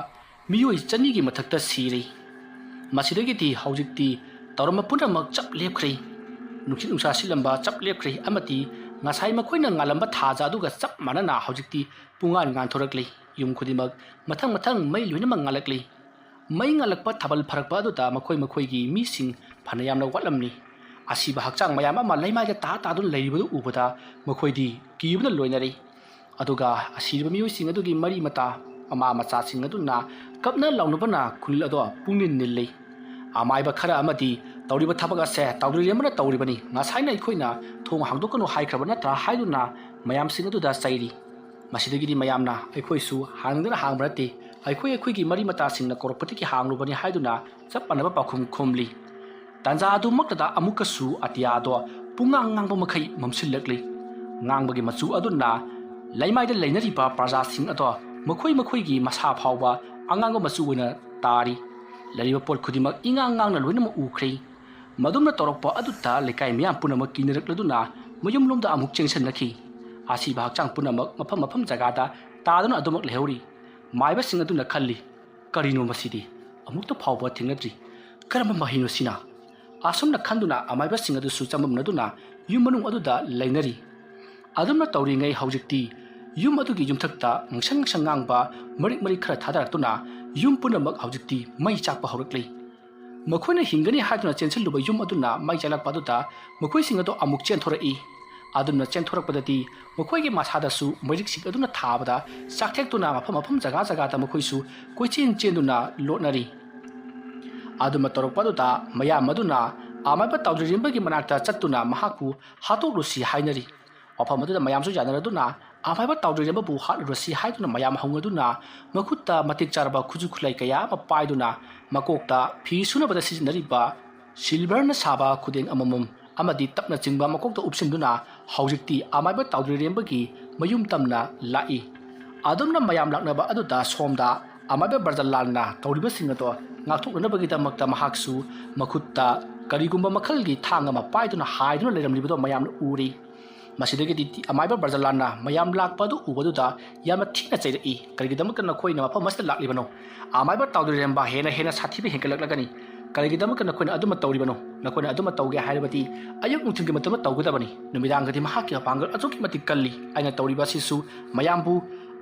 ꯃꯤꯑꯣꯏ ꯆꯅꯤꯒꯤ ꯃꯊꯛꯇ ꯁꯤꯔꯤ꯫ ꯃꯁꯤꯗꯒꯤꯗꯤ ꯍꯧꯖꯤꯛꯇꯤ ꯇꯧꯔꯝꯕ ꯄꯨꯝꯅꯃꯛ ꯆꯞ ꯂꯦꯞꯈ꯭ꯔꯦ꯫ ꯅꯨꯡꯁꯤꯠ ꯅꯨꯡꯁꯥ ꯁꯤꯠꯂꯝꯕ ꯆꯞ ꯂꯦꯞꯈ꯭ꯔꯦ ꯑꯃꯗꯤ ꯉꯁꯥꯏ ꯃꯈꯣꯏꯅ ꯉꯥꯜꯂꯝꯕ ꯊꯥꯖ ꯑꯗꯨꯒ ꯆꯞ ꯃꯥꯟꯅꯅ ꯍꯧꯖꯤꯛꯇꯤ ꯄꯨꯡꯉꯥꯟ ꯉꯥꯟꯊꯣꯔꯛꯂꯤ꯫ ꯌꯨꯝ ꯈꯨꯗꯤꯡꯃꯛ ꯃꯊꯪ ꯃꯊꯪ ꯃꯩ ꯂꯣꯏꯅꯃꯛ ꯉꯥꯜꯂꯛꯂꯤ꯫ ꯃꯩ ꯉꯥꯜꯂꯛꯄ ꯊꯥꯕꯜ ꯐꯔꯛꯄ ꯑꯗꯨꯗ ꯃꯈꯣꯏ ꯃꯈꯣꯏꯒꯤ ꯃꯤꯁꯤꯡ ꯐꯅ ꯌꯥꯝꯅ ꯋꯥꯠꯂꯝꯂꯤ꯫ ꯑꯁꯤꯕ ꯍꯛꯆꯥꯡ ꯃꯌꯥꯝ ꯑꯃ ꯂꯩꯃꯥꯏꯗ ꯇꯥ ꯇꯥꯗꯨꯅ ꯂꯩꯔꯤꯕꯗꯨ ꯎꯕꯗ ꯃꯈꯣꯏꯗꯤ ꯀꯤꯕꯅ ꯂꯣꯏꯅꯔꯤ꯫ ꯑꯗꯨꯒ ꯑꯁꯤꯔꯕ ꯃꯤꯑꯣꯏꯁꯤꯡ ꯑꯗꯨꯒꯤ ꯃꯔꯤ ꯃꯇꯥ, ꯃꯃꯥ ꯃꯆꯥꯁꯤꯡ ꯑꯗꯨꯅ ꯀꯞꯅ ꯂꯥꯎꯅꯕꯅ ꯈꯨꯜ ꯑꯗꯣ ꯄꯨꯡꯅꯤꯜ ꯅꯤꯜꯂꯤ꯫ ꯑꯃꯥꯏꯕ ꯈꯔ ꯑꯃꯗꯤ "ꯇꯧꯔꯤꯕ ꯊꯕꯛ ꯑꯁꯦ ꯇꯧꯗ꯭ꯔꯤꯕꯅ ꯇꯧꯔꯤꯕꯅꯤ, ꯉꯁꯥꯏꯅ ꯑꯩꯈꯣꯏꯅ ꯊꯣꯡ ꯍꯥꯡꯗꯣꯛꯀꯅꯨ ꯍꯥꯏꯈ꯭ꯔꯕ ꯅꯠꯇ꯭ꯔꯥ?" ꯍꯥꯏꯗꯨꯅ ꯃꯌꯥꯝꯁꯤꯡ ꯑꯗꯨꯗ ꯆꯩꯔꯤ꯫ ꯃꯁꯤꯗꯒꯤꯗꯤ ꯃꯌꯥꯝꯅ "ꯑꯩꯈꯣꯏꯁꯨ ꯍꯥꯡꯅꯤꯡꯗꯅ ꯍꯥꯡꯕ ꯅꯠꯇꯦ, ꯑꯩꯈꯣꯏ ꯑꯩꯈꯣꯏꯒꯤ ꯃꯔꯤ ꯃꯇꯥꯁꯤꯡꯅ ꯀꯧꯔꯛꯄꯗꯒꯤ ꯍꯥꯡꯂꯨꯕꯅꯤ" ꯍꯥꯏꯗꯨꯅ ꯆꯞ ꯃꯥꯟꯅꯕ ꯄꯥꯎꯈꯨꯝ ꯈꯨꯝꯂꯤ꯫ ꯇꯥꯟꯖꯥ ꯑꯗꯨꯃꯛꯇꯗ ꯑꯃꯨꯛꯀꯁꯨ ꯑꯇꯤꯌꯥꯗꯣ ꯄꯨꯡꯉꯥꯡ ꯉꯥꯡꯕ ꯃꯈꯩ ꯃꯝꯁꯤꯜꯂꯛꯂꯤ꯫ ꯉꯥꯡꯕꯒꯤ ꯃꯆꯨ ꯑꯗꯨꯅ ꯂꯩꯃꯥꯏꯗ ꯂꯩꯅꯔꯤꯕ ꯄ꯭ꯔꯖꯥꯁꯤꯡ ꯑꯗꯣ ꯃꯈꯣꯏ ꯃꯈꯣꯏꯒꯤ ꯃꯁꯥ ꯐꯥꯎꯕ ꯑꯉꯥꯡꯕ ꯃꯆꯨ ꯑꯣꯏꯅ ꯇꯥꯔꯤ꯫ ꯂꯩꯔꯤꯕ ꯄꯣꯠ ꯈꯨꯗꯤꯡꯃꯛ ꯏꯉꯥꯡ ꯉꯥꯡꯅ ꯂꯣꯏꯅꯃꯛ ꯎꯈ꯭ꯔꯦ꯫ ꯃꯗꯨꯝꯅ ꯇꯧꯔꯛꯄ ꯑꯗꯨꯗ ꯂꯩꯀꯥꯏ ꯃꯤꯌꯥꯝ ꯄꯨꯝꯅꯃꯛ ꯀꯤꯅꯔꯛꯂꯗꯨꯅ ꯃꯌꯨꯝꯂꯣꯝꯗ ꯑꯃꯨꯛ ꯆꯦꯟꯁꯤꯟꯅꯈꯤ꯫ ꯑꯁꯤꯕ ꯍꯛꯆꯥꯡ ꯄꯨꯝꯅꯃꯛ ꯃꯐꯝ ꯃꯐꯝ ꯖꯒꯥꯗ ꯇꯥꯗꯨꯅ ꯑꯗꯨꯃꯛ ꯂꯩꯍꯧꯔꯤ꯫ ꯃꯥꯏꯕꯁꯤꯡ ꯑꯗꯨꯅ ꯈꯜꯂꯤ, "ꯀꯔꯤꯅꯣ ꯃꯁꯤꯗꯤ? ꯑꯃꯨꯛꯇ ꯐꯥꯎꯕ ꯊꯦꯡꯅꯗ꯭ꯔꯤ꯫ ꯀꯔꯝꯕ ꯃꯍꯩꯅꯣ ꯁꯤꯅ?" ꯑꯁꯨꯝꯅ ꯈꯟꯗꯨꯅ ꯑꯃꯥꯏꯕꯁꯤꯡ ꯑꯗꯨꯁꯨ ꯆꯃꯝꯅꯗꯨꯅ ꯌꯨꯝ ꯃꯅꯨꯡ ꯑꯗꯨꯗ ꯂꯩꯅꯔꯤ꯫ ꯑꯗꯨꯝꯅ ꯇꯧꯔꯤꯉꯩ ꯍꯧꯖꯤꯛꯇꯤ ꯌꯨꯝ ꯑꯗꯨꯒꯤ ꯌꯨꯝꯊꯛꯇ ꯉꯪꯁꯪ ꯉꯪꯁꯪ ꯉꯥꯡꯕ ꯃꯔꯤꯛ ꯃꯔꯤꯛ ꯈꯔ ꯊꯥꯗꯔꯛꯇꯨꯅ ꯌꯨꯝ ꯄꯨꯝꯅꯃꯛ ꯍꯧꯖꯤꯛꯇꯤ ꯃꯩ ꯆꯥꯛꯄ ꯍꯧꯔꯛꯂꯤ꯫ ꯃꯈꯣꯏꯅ ꯍꯤꯡꯒꯅꯤ ꯍꯥꯏꯗꯨꯅ ꯆꯦꯟꯁꯤꯜꯂꯨꯕ ꯌꯨꯝ ꯑꯗꯨꯅ ꯃꯩ ꯆꯥꯛꯂꯛꯄ ꯑꯗꯨꯗ ꯃꯈꯣꯏꯁꯤꯡ ꯑꯗꯨ ꯑꯃꯨꯛ ꯆꯦꯟꯊꯣꯔꯛꯏ꯫ ꯑꯗꯨꯝꯅ ꯆꯦꯟꯊꯣꯔꯛꯄꯗꯗꯤ ꯃꯈꯣꯏꯒꯤ ꯃꯁꯥꯗꯁꯨ ꯃꯩꯔꯤꯛꯁꯤꯡ ꯑꯗꯨꯅ ꯊꯥꯕꯗ ꯆꯥꯛꯊꯦꯛꯇꯨꯅ ꯃꯐꯝ ꯃꯐꯝ ꯖꯒꯥ ꯖꯒꯥꯗ ꯃꯈꯣꯏꯁꯨ ꯀꯣꯏꯆꯦꯟ ꯆꯦꯟꯗꯨꯅ ꯂꯣꯠꯅꯔꯤ꯫ ꯑꯗꯨꯝꯅ ꯇꯧꯔꯛꯄ ꯑꯗꯨꯗ ꯃꯌꯥꯝ ꯑꯗꯨꯅ ꯑꯃꯥꯏꯕ ꯇꯥꯎꯗ꯭ꯔꯤꯔꯦꯝꯕꯒꯤ ꯃꯅꯥꯛꯇ ꯆꯠꯇꯨꯅ ꯃꯍꯥꯛꯄꯨ ꯍꯥꯠꯇꯣꯛꯂꯨꯁꯤ ꯍꯥꯏꯅꯔꯤ꯫ ꯋꯥꯐꯝ ꯑꯗꯨꯗ ꯃꯌꯥꯝꯁꯨ ꯌꯥꯅꯔꯗꯨꯅ ꯑꯃꯥꯏꯕ ꯇꯥꯎꯗ꯭ꯔꯤꯔꯦꯝꯕꯕꯨ ꯍꯥꯠꯂꯨꯔꯁꯤ ꯍꯥꯏꯗꯨꯅ ꯃꯌꯥꯝ ꯍꯧꯅꯗꯨꯅ ꯃꯈꯨꯠꯇ ꯃꯇꯤꯛ ꯆꯥꯔꯕ ꯈꯨꯠꯁꯨ ꯈꯨꯠꯂꯥꯏ ꯀꯌꯥ ꯑꯃ ꯄꯥꯏꯗꯨꯅ ꯃꯀꯣꯛꯇ ꯐꯤ ꯁꯨꯅꯕꯗ ꯁꯤꯖꯤꯟꯅꯔꯤꯕ ꯁꯤꯜꯚꯔꯅ ꯁꯥꯕ ꯈꯨꯗꯦꯡ ꯑꯃꯃꯝ ꯑꯃꯗꯤ ꯇꯞꯅ ꯆꯤꯡꯕ ꯃꯀꯣꯛꯇ ꯎꯞꯁꯤꯟꯗꯨꯅ ꯍꯧꯖꯤꯛꯇꯤ ꯑꯃꯥꯏꯕ ꯇꯥꯎꯗ꯭ꯔꯤꯔꯦꯝꯕꯒꯤ ꯃꯌꯨꯝ ꯇꯝꯅ ꯂꯥꯛꯏ꯫ ꯑꯗꯨꯝꯅ ꯃꯌꯥꯝ ꯂꯥꯛꯅꯕ ꯑꯗꯨꯗ ꯁꯣꯝꯗ ꯑꯃꯥꯏꯕ ꯕ꯭ꯔꯖꯂꯥꯜꯅ ꯇꯧꯔꯤꯕꯁꯤꯡ ꯑꯗꯣ ꯉꯥꯛꯊꯣꯛꯅꯅꯕꯒꯤꯗꯃꯛꯇ ꯃꯍꯥꯛꯁꯨ ꯃꯈꯨꯠꯇ ꯀꯔꯤꯒꯨꯝꯕ ꯃꯈꯜꯒꯤ ꯊꯥꯡ ꯑꯃ ꯄꯥꯏꯗꯨꯅ ꯍꯥꯏꯗꯨꯅ ꯂꯩꯔꯝꯂꯤꯕꯗꯣ ꯃꯌꯥꯝꯅ ꯎꯔꯤ꯫ ꯃꯁꯤꯗꯒꯤꯗꯤ ꯑꯃꯥꯏꯕ ꯕ꯭ꯔꯖꯂꯥꯜꯅ ꯃꯌꯥꯝ ꯂꯥꯛꯄ ꯑꯗꯨ ꯎꯕꯗꯨꯗ ꯌꯥꯝꯅ ꯊꯤꯅ ꯆꯩꯔꯛꯏ꯫ "ꯀꯔꯤꯒꯤꯗꯃꯛꯇ ꯅꯈꯣꯏꯅ ꯃꯐꯝ ꯑꯁꯤꯗ ꯂꯥꯛꯂꯤꯕꯅꯣ? ꯑꯃꯥꯏꯕ ꯇꯥꯎꯗ꯭ꯔꯤꯔꯦꯝꯕ ꯍꯦꯟꯅ ꯍꯦꯟꯅ ꯁꯥꯊꯤꯕ ꯍꯦꯟꯒꯠꯂꯛꯂꯒꯅꯤ꯫ ꯀꯔꯤꯒꯤꯗꯃꯛꯇ ꯅꯈꯣꯏꯅ ꯑꯗꯨꯃ ꯇꯧꯔꯤꯕꯅꯣ? ꯅꯈꯣꯏꯅ ꯑꯗꯨꯃ ꯇꯧꯒꯦ ꯍꯥꯏꯔꯕꯗꯤ ꯑꯌꯨꯛ ꯅꯨꯡꯊꯤꯜꯒꯤ ꯃꯇꯝꯗ ꯇꯧꯒꯗꯕꯅꯤ꯫ ꯅꯨꯃꯤꯗꯥꯡꯗꯗꯤ ꯃꯍꯥꯛꯀꯤ ꯃꯄꯥꯡꯒꯜ ꯑꯁꯨꯛꯀꯤ ꯃꯇꯤꯛ ꯀꯜꯂꯤ꯫ ꯑꯩꯅ ꯇꯧꯔꯤꯕ ꯑꯁꯤꯁꯨ ꯃꯌꯥꯝꯕꯨ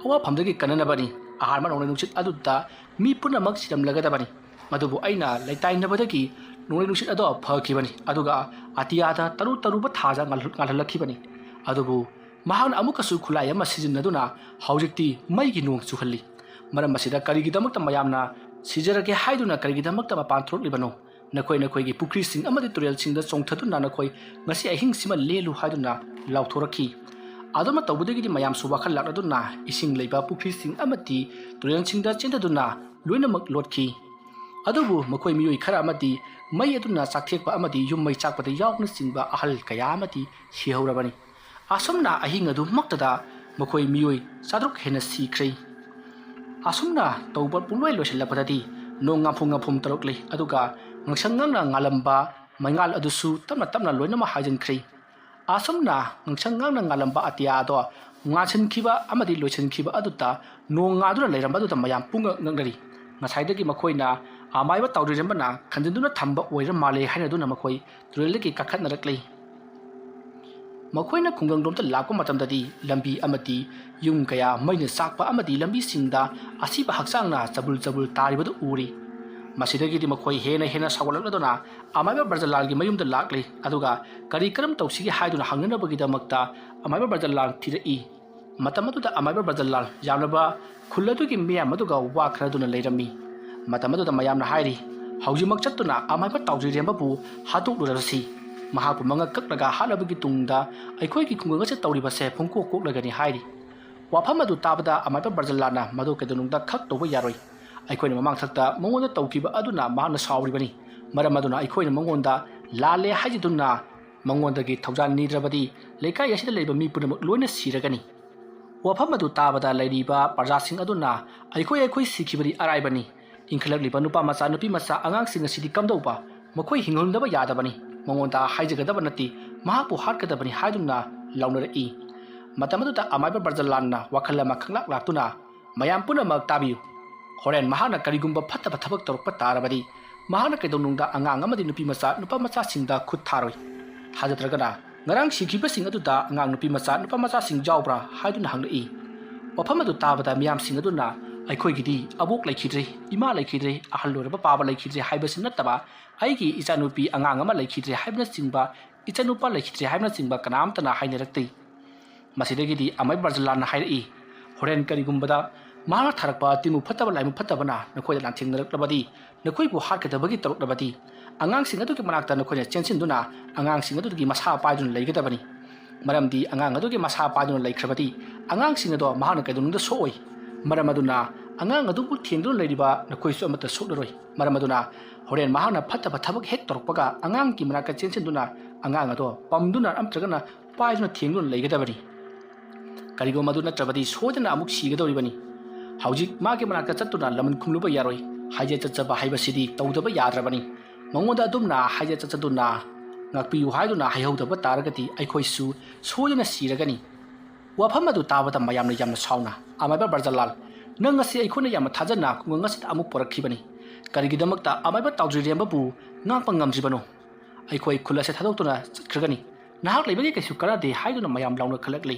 ꯑꯋꯥꯐꯝꯗꯒꯤ ꯀꯟꯅꯅꯕꯅꯤ꯫ ꯑꯍꯥꯟꯕ ꯅꯣꯡꯂꯩ ꯅꯨꯡꯁꯤꯠ ꯑꯗꯨꯗ ꯃꯤ ꯄꯨꯝꯅꯃꯛ ꯁꯤꯔꯝꯂꯒꯗꯕꯅꯤ꯫ ꯃꯗꯨꯕꯨ ꯑꯩꯅ ꯂꯩꯇꯥꯏꯅꯕꯗꯒꯤ ꯅꯣꯡꯂꯩ ꯅꯨꯡꯁꯤꯠ ꯑꯗꯣ ꯐꯈꯤꯕꯅꯤ꯫ ꯑꯗꯨꯒ ꯑꯇꯤꯌꯥꯗ ꯇꯔꯨ ꯇꯔꯨꯕ ꯊꯥꯖ ꯉꯥꯜꯍꯜ-, ꯉꯥꯜꯍꯜꯂꯛꯈꯤꯕꯅꯤ꯫ ꯑꯗꯨꯕꯨ ꯃꯍꯥꯛꯅ ꯑꯃꯨꯛꯀꯁꯨ ꯈꯨꯠꯂꯥꯏ ꯑꯃ ꯁꯤꯖꯤꯟꯅꯗꯨꯅ ꯍꯧꯖꯤꯛꯇꯤ ꯃꯩꯒꯤ ꯅꯣꯡ ꯆꯨꯍꯜꯂꯤ꯫ ꯃꯔꯝ ꯑꯁꯤꯗ ꯀꯔꯤꯒꯤꯗꯃꯛꯇ ꯃꯌꯥꯝꯅ ꯁꯤꯖꯔꯒꯦ ꯍꯥꯏꯗꯨꯅ ꯀꯔꯤꯒꯤꯗꯃꯛꯇ ꯃꯄꯥꯟ ꯊꯣꯛꯂꯛꯂꯤꯕꯅꯣ? ꯅꯈꯣꯏ ꯅꯈꯣꯏꯒꯤ ꯄꯨꯈ꯭ꯔꯤꯁꯤꯡ ꯑꯃꯗꯤ ꯇꯨꯔꯦꯜꯁꯤꯡꯗ ꯆꯣꯡꯊꯗꯨꯅ ꯅꯈꯣꯏ ꯉꯁꯤ ꯑꯍꯤꯡꯁꯤꯃ ꯂꯦꯜꯂꯨ" ꯍꯥꯏꯗꯨꯅ ꯂꯥꯎꯊꯣꯔꯛꯈꯤ꯫ ꯑꯗꯨꯝꯅ ꯇꯧꯕꯗꯒꯤꯗꯤ ꯃꯌꯥꯝꯁꯨ ꯋꯥꯈꯜ ꯂꯥꯛꯂꯗꯨꯅ ꯏꯁꯤꯡ ꯂꯩꯕ ꯄꯨꯈ꯭ꯔꯤꯁꯤꯡ ꯑꯃꯗꯤ ꯇꯨꯔꯦꯜꯁꯤꯡꯗ ꯆꯦꯟꯊꯗꯨꯅ ꯂꯣꯏꯅꯃꯛ ꯂꯣꯠꯈꯤ꯫ ꯑꯗꯨꯕꯨ ꯃꯈꯣꯏ ꯃꯤꯑꯣꯏ ꯈꯔ ꯑꯃꯗꯤ ꯃꯩ ꯑꯗꯨꯅ ꯆꯥꯛꯊꯦꯛꯄ ꯑꯃꯗꯤ ꯌꯨꯝ ꯃꯩ ꯆꯥꯛꯄꯗ ꯌꯥꯎꯕꯅꯆꯤꯡꯕ ꯑꯍꯜ ꯀꯌꯥ ꯑꯃꯗꯤ ꯁꯤꯍꯧꯔꯕꯅꯤ꯫ ꯑꯁꯨꯝꯅ ꯑꯍꯤꯡ ꯑꯗꯨꯃꯛꯇꯗ ꯃꯈꯣꯏ ꯃꯤꯑꯣꯏ ꯆꯥꯇ꯭ꯔꯨꯛ ꯍꯦꯟꯅ ꯁꯤꯈ꯭ꯔꯦ꯫ ꯑꯁꯨꯝꯅ ꯇꯧꯕ ꯄꯨꯡꯂꯣꯏ ꯂꯣꯏꯁꯤꯜꯂꯛꯄꯗꯗꯤ ꯅꯣꯡ ꯉꯥꯝꯐꯨ ꯉꯥꯝꯐꯨꯝ ꯇꯧꯔꯛꯂꯤ, ꯑꯗꯨꯒ ꯉꯥꯡꯁꯪ ꯉꯥꯡꯅ ꯉꯥꯜꯂꯝꯕ ꯃꯩꯉꯥꯜ ꯑꯗꯨꯁꯨ ꯇꯞꯅ ꯇꯞꯅ ꯂꯣꯏꯅꯃꯛ ꯍꯥꯏꯖꯤꯟꯈ꯭ꯔꯦ꯫ ꯑꯁꯨꯝꯅ ꯉꯥꯡꯁꯪ ꯉꯥꯡꯅ ꯉꯥꯜꯂꯝꯕ ꯑꯇꯤꯌꯥ ꯑꯗꯣ ꯉꯥꯟꯁꯤꯟꯈꯤꯕ ꯑꯃꯗꯤ ꯂꯣꯏꯁꯤꯟꯈꯤꯕ ꯑꯗꯨꯗ ꯅꯣꯡ ꯉꯥꯗꯨꯅ ꯂꯩꯔꯝꯕ ꯑꯗꯨꯗ ꯃꯌꯥꯝ ꯄꯨꯡꯉꯛ ꯉꯛꯅꯔꯤ꯫ ꯉꯁꯥꯏꯗꯒꯤ ꯃꯈꯣꯏꯅ ꯑꯃꯥꯏꯕ ꯇꯥꯎꯗ꯭ꯔꯤꯔꯝꯕꯅ ꯈꯟꯖꯤꯟꯗꯨꯅ ꯊꯝꯕ ꯑꯣꯏꯔ ꯃꯥꯜꯂꯦ ꯍꯥꯏꯅꯗꯨꯅ ꯃꯈꯣꯏ ꯇꯨꯔꯦꯜꯗꯒꯤ ꯀꯥꯈꯠꯅꯔꯛꯂꯤ꯫ ꯃꯈꯣꯏꯅ ꯈꯨꯡꯒꯪꯂꯣꯝꯗ ꯂꯥꯛꯄ ꯃꯇꯝꯗꯗꯤ ꯂꯝꯕꯤ ꯑꯃꯗꯤ ꯌꯨꯝ ꯀꯌꯥ ꯃꯩꯅ ꯆꯥꯛꯄ ꯑꯃꯗꯤ ꯂꯝꯕꯤꯁꯤꯡꯗ ꯑꯁꯤꯕ ꯍꯛꯆꯥꯡꯅ ꯆꯕꯨꯜ ꯆꯕꯨꯜ ꯇꯥꯔꯤꯕꯗꯨ ꯎꯔꯤ꯫ ꯃꯁꯤꯗꯒꯤꯗꯤ ꯃꯈꯣꯏ ꯍꯦꯟꯅ ꯍꯦꯟꯅ ꯁꯥꯎꯒꯠꯂꯛꯂꯗꯨꯅ ꯑꯃꯥꯏꯕ ꯕ꯭ꯔꯖꯂꯥꯜꯒꯤ ꯃꯌꯨꯝꯗ ꯂꯥꯛꯂꯤ꯫ ꯑꯗꯨꯒ ꯀꯔꯤ ꯀꯔꯝ ꯇꯧꯁꯤꯒꯦ ꯍꯥꯏꯗꯨꯅ ꯍꯪꯅꯅꯕꯒꯤꯗꯃꯛꯇ ꯑꯃꯥꯏꯕ ꯕ꯭ꯔꯖꯂꯥꯜ ꯊꯤꯔꯛꯏ꯫ ꯃꯇꯝ ꯑꯗꯨꯗ ꯑꯃꯥꯏꯕ ꯕ꯭ꯔꯖꯂꯥꯜ ꯌꯥꯝꯂꯕ ꯈꯨꯜ ꯑꯗꯨꯒꯤ ꯃꯤꯌꯥꯝ ꯑꯗꯨꯒ ꯋꯥ ꯈꯟꯅꯗꯨꯅ ꯂꯩꯔꯝꯃꯤ꯫ ꯃꯇꯝ ꯑꯗꯨꯗ ꯃꯌꯥꯝꯅ ꯍꯥꯏꯔꯤ, "ꯍꯧꯖꯤꯛꯃꯛ ꯆꯠꯇꯨꯅ ꯑꯃꯥꯏꯕ ꯇꯥꯎꯖꯤꯔꯦꯝꯕꯕꯨ ꯍꯥꯠꯇꯣꯛꯂꯨꯔꯁꯤ꯫ ꯃꯍꯥꯛꯄꯨ ꯃꯉꯛ ꯀꯛꯂꯒ ꯍꯥꯠꯂꯕꯒꯤ ꯇꯨꯡꯗ ꯑꯩꯈꯣꯏꯒꯤ ꯈꯨꯡꯒꯪ ꯑꯁꯤ ꯇꯧꯔꯤꯕꯁꯦ ꯄꯨꯡꯀꯣꯛ ꯀꯣꯛꯂꯒꯅꯤ" ꯍꯥꯏꯔꯤ꯫ ꯋꯥꯐꯝ ꯑꯗꯨ ꯇꯥꯕꯗ ꯑꯃꯥꯏꯕ ꯕ꯭ꯔꯖꯂꯥꯜꯅ, "ꯃꯗꯨ ꯀꯩꯗꯧꯅꯨꯡꯗ ꯈꯛ ꯇꯧꯕ ꯌꯥꯔꯣꯏ꯫ ꯑꯩꯈꯣꯏꯅ ꯃꯃꯥꯡ ꯊꯛꯇ ꯃꯉꯣꯟꯗ ꯇꯧꯈꯤꯕ ꯑꯗꯨꯅ ꯃꯍꯥꯛꯅ ꯁꯥꯎꯔꯤꯕꯅꯤ꯫ ꯃꯔꯝ ꯑꯗꯨꯅ ꯑꯩꯈꯣꯏꯅ ꯃꯉꯣꯟꯗ ꯂꯥꯜꯂꯦ ꯍꯥꯏꯖꯗꯨꯅ ꯃꯉꯣꯟꯗꯒꯤ ꯊꯧꯖꯥꯜ ꯅꯤꯗ꯭ꯔꯕꯗꯤ ꯂꯩꯀꯥꯏ ꯑꯁꯤꯗ ꯂꯩꯕ ꯃꯤ ꯄꯨꯝꯅꯃꯛ ꯂꯣꯏꯅ ꯁꯤꯔꯒꯅꯤ꯫" ꯋꯥꯐꯝ ꯑꯗꯨ ꯇꯥꯕꯗ ꯂꯩꯔꯤꯕ ꯄ꯭ꯔꯖꯥꯁꯤꯡ ꯑꯗꯨꯅ, "ꯑꯩꯈꯣꯏ ꯑꯩꯈꯣꯏ ꯁꯤꯈꯤꯕꯗꯤ ꯑꯔꯥꯏꯕꯅꯤ꯫ ꯏꯟꯈꯠꯂꯛꯂꯤꯕ ꯅꯨꯄꯥ ꯃꯆꯥ ꯅꯨꯄꯤ ꯃꯆꯥ ꯑꯉꯥꯡꯁꯤꯡ ꯑꯁꯤꯗꯤ ꯀꯝꯗꯧꯕ? ꯃꯈꯣꯏ ꯍꯤꯡꯍꯟꯗꯕ ꯌꯥꯗꯕꯅꯤ꯫ ꯃꯉꯣꯟꯗ ꯍꯥꯏꯖꯒꯗꯕ ꯅꯠꯇꯦ, ꯃꯍꯥꯛꯄꯨ ꯍꯥꯠꯀꯗꯕꯅꯤ" ꯍꯥꯏꯗꯨꯅ ꯂꯥꯎꯅꯔꯛꯏ꯫ ꯃꯇꯝ ꯑꯗꯨꯗ ꯑꯃꯥꯏꯕ ꯕ꯭ꯔꯖꯂꯥꯜꯅ ꯋꯥꯈꯜ ꯑꯃ ꯈꯪꯂꯥꯛ ꯂꯥꯛꯇꯨꯅ, "ꯃꯌꯥꯝ ꯄꯨꯝꯅꯃꯛ ꯇꯥꯕꯤꯌꯨ꯫ ꯍꯣꯔꯦꯟ ꯃꯍꯥꯛꯅ ꯀꯔꯤꯒꯨꯝꯕ ꯐꯠꯇꯕ ꯊꯕꯛ ꯇꯧꯔꯛꯄ ꯇꯥꯔꯕꯗꯤ ꯃꯍꯥꯛꯅ ꯀꯩꯗꯧꯅꯨꯡꯗ ꯑꯉꯥꯡ ꯑꯃꯗꯤ ꯅꯨꯄꯤ ꯃꯆꯥ ꯅꯨꯄꯥ ꯃꯆꯥꯁꯤꯡꯗ ꯈꯨꯠ ꯊꯥꯔꯣꯏ꯫ ꯊꯥꯖꯗ꯭ꯔꯒꯅ ꯉꯔꯥꯡ ꯁꯤꯈꯤꯕꯁꯤꯡ ꯑꯗꯨꯗ ꯑꯉꯥꯡ ꯅꯨꯄꯤ ꯃꯆꯥ ꯅꯨꯄꯥ ꯃꯆꯥꯁꯤꯡ ꯌꯥꯎꯕ꯭ꯔꯥ?" ꯍꯥꯏꯗꯨꯅ ꯍꯪꯂꯛꯏ꯫ ꯋꯥꯐꯝ ꯑꯗꯨ ꯇꯥꯕꯗ ꯃꯤꯌꯥꯝꯁꯤꯡ ꯑꯗꯨꯅ, "ꯑꯩꯈꯣꯏꯒꯤꯗꯤ ꯑꯕꯣꯛ ꯂꯩꯈꯤꯗ꯭ꯔꯦ, ꯏꯃꯥ ꯂꯩꯈꯤꯗ꯭ꯔꯦ, ꯑꯍꯜ ꯑꯣꯏꯔꯕ ꯄꯥꯕ ꯂꯩꯈꯤꯗ꯭ꯔꯦ ꯍꯥꯏꯕꯁꯤ ꯅꯠꯇꯕ ꯑꯩꯒꯤ ꯏꯆꯥꯅꯨꯄꯤ ꯑꯉꯥꯡ ꯑꯃ ꯂꯩꯈꯤꯗ꯭ꯔꯦ ꯍꯥꯏꯕꯅꯆꯤꯡꯕ, ꯏꯆꯥꯅꯨꯄꯥ ꯂꯩꯈꯤꯗ꯭ꯔꯦ ꯍꯥꯏꯕꯅꯆꯤꯡꯕ ꯀꯅꯥꯝꯇꯅ ꯍꯥꯏꯅꯔꯛꯇꯦ꯫" ꯃꯁꯤꯗꯒꯤꯗꯤ ꯑꯃꯥꯏ ꯕ꯭ꯔꯖꯂꯥꯜꯅ ꯍꯥꯏꯔꯛꯏ, "ꯍꯣꯔꯦꯟ ꯀꯔꯤꯒꯨꯝꯕꯗ ꯃꯍꯥꯛꯅ ꯊꯥꯔꯛꯄ ꯇꯤꯟꯕꯨ ꯐꯠꯇꯕ ꯂꯥꯏꯃꯨ ꯐꯠꯇꯕꯅ ꯅꯈꯣꯏꯗ ꯂꯥꯟꯊꯦꯡꯅꯔꯛꯂꯕꯗꯤ, ꯅꯈꯣꯏꯕꯨ ꯍꯥꯠꯀꯗꯕꯒꯤ ꯇꯧꯔꯛꯂꯕꯗꯤ, ꯑꯉꯥꯡꯁꯤꯡ ꯑꯗꯨꯒꯤ ꯃꯅꯥꯛꯇ ꯅꯈꯣꯏꯅ ꯆꯦꯟꯁꯤꯟꯗꯨꯅ ꯑꯉꯥꯡꯁꯤꯡ ꯑꯗꯨꯒꯤ ꯃꯁꯥ ꯄꯥꯏꯗꯨꯅ ꯂꯩꯒꯗꯕꯅꯤ꯫ ꯃꯔꯝꯗꯤ ꯑꯉꯥꯡ ꯑꯗꯨꯒꯤ ꯃꯁꯥ ꯄꯥꯏꯗꯨꯅ ꯂꯩꯈ꯭ꯔꯕꯗꯤ ꯑꯉꯥꯡꯁꯤꯡ ꯑꯗꯣ ꯃꯍꯥꯛꯅ ꯀꯩꯗꯧꯅꯨꯡꯗ ꯁꯣꯛꯑꯣꯏ꯫ ꯃꯔꯝ ꯑꯗꯨꯅ ꯑꯉꯥꯡ ꯑꯗꯨꯕꯨ ꯊꯦꯡꯗꯨꯅ ꯂꯩꯔꯤꯕ ꯅꯈꯣꯏꯁꯨ ꯑꯃꯠꯇ ꯁꯣꯛꯂꯔꯣꯏ꯫ ꯃꯔꯝ ꯑꯗꯨꯅ ꯍꯣꯔꯦꯟ ꯃꯍꯥꯛꯅ ꯐꯠꯇꯕ ꯊꯕꯛ ꯍꯦꯛ ꯇꯧꯔꯛꯄꯒ ꯑꯉꯥꯡꯒꯤ ꯃꯅꯥꯛꯇ ꯆꯦꯟꯁꯤꯟꯗꯨꯅ ꯑꯉꯥꯡ ꯑꯗꯣ ꯄꯝꯗꯨꯅ ꯅꯠꯇ꯭ꯔꯒꯅ ꯄꯥꯏꯗꯨꯅ ꯊꯦꯡꯗꯨꯅ ꯂꯩꯒꯗꯕꯅꯤ꯫ ꯀꯔꯤꯒꯨꯝꯕ ꯑꯗꯨ ꯅꯠꯇ꯭ꯔꯕꯗꯤ ꯁꯣꯏꯗꯅ ꯑꯃꯨꯛ ꯁꯤꯒꯗꯧꯔꯤꯕꯅꯤ꯫ ꯍꯧꯖꯤꯛ ꯃꯥꯒꯤ ꯃꯅꯥꯛꯇ ꯆꯠꯇꯨꯅ ꯂꯃꯟ ꯈꯨꯝꯂꯨꯕ ꯌꯥꯔꯣꯏ꯫ ꯍꯥꯏꯖ ꯆꯠꯆꯕ ꯍꯥꯏꯕꯁꯤꯗꯤ ꯇꯧꯗꯕ ꯌꯥꯗ꯭ꯔꯕꯅꯤ꯫ ꯃꯉꯣꯟꯗ ꯑꯗꯨꯝꯅ ꯍꯥꯏꯖ ꯆꯠꯆꯗꯨꯅ ꯉꯥꯛꯄꯤꯌꯨ ꯍꯥꯏꯗꯨꯅ ꯍꯥꯏꯍꯧꯗꯕ ꯇꯥꯔꯒꯗꯤ ꯑꯩꯈꯣꯏꯁꯨ ꯁꯣꯏꯗꯅ ꯁꯤꯔꯒꯅꯤ꯫" ꯋꯥꯐꯝ ꯑꯗꯨ ꯇꯥꯕꯗ ꯃꯌꯥꯝꯅ ꯌꯥꯝꯅ ꯁꯥꯎꯅ, "ꯑꯃꯥꯏꯕ ꯕ꯭ꯔꯖꯂꯥꯜ, ꯅꯪ ꯑꯁꯤ ꯑꯩꯈꯣꯏꯅ ꯌꯥꯝꯅ ꯊꯥꯖꯅ ꯈꯨꯡꯒꯪ ꯑꯁꯤꯗ ꯑꯃꯨꯛ ꯄꯨꯔꯛꯈꯤꯕꯅꯤ꯫ ꯀꯔꯤꯒꯤꯗꯃꯛꯇ ꯑꯃꯥꯏꯕ ꯇꯥꯎꯖꯤꯔꯦꯝꯕꯕꯨ ꯉꯥꯛꯄ ꯉꯝꯗ꯭ꯔꯤꯕꯅꯣ? ꯑꯩꯈꯣꯏ ꯈꯨꯜ ꯑꯁꯤ ꯊꯥꯗꯣꯛꯇꯨꯅ ꯆꯠꯈ꯭ꯔꯒꯅꯤ꯫ "ꯅꯍꯥꯛ ꯂꯩꯕꯒꯤ ꯀꯩꯁꯨ ꯀꯥꯟꯅꯗꯦ" ꯍꯥꯏꯗꯨꯅ ꯃꯌꯥꯝ ꯂꯥꯎꯅꯈꯠꯂꯛꯂꯤ꯫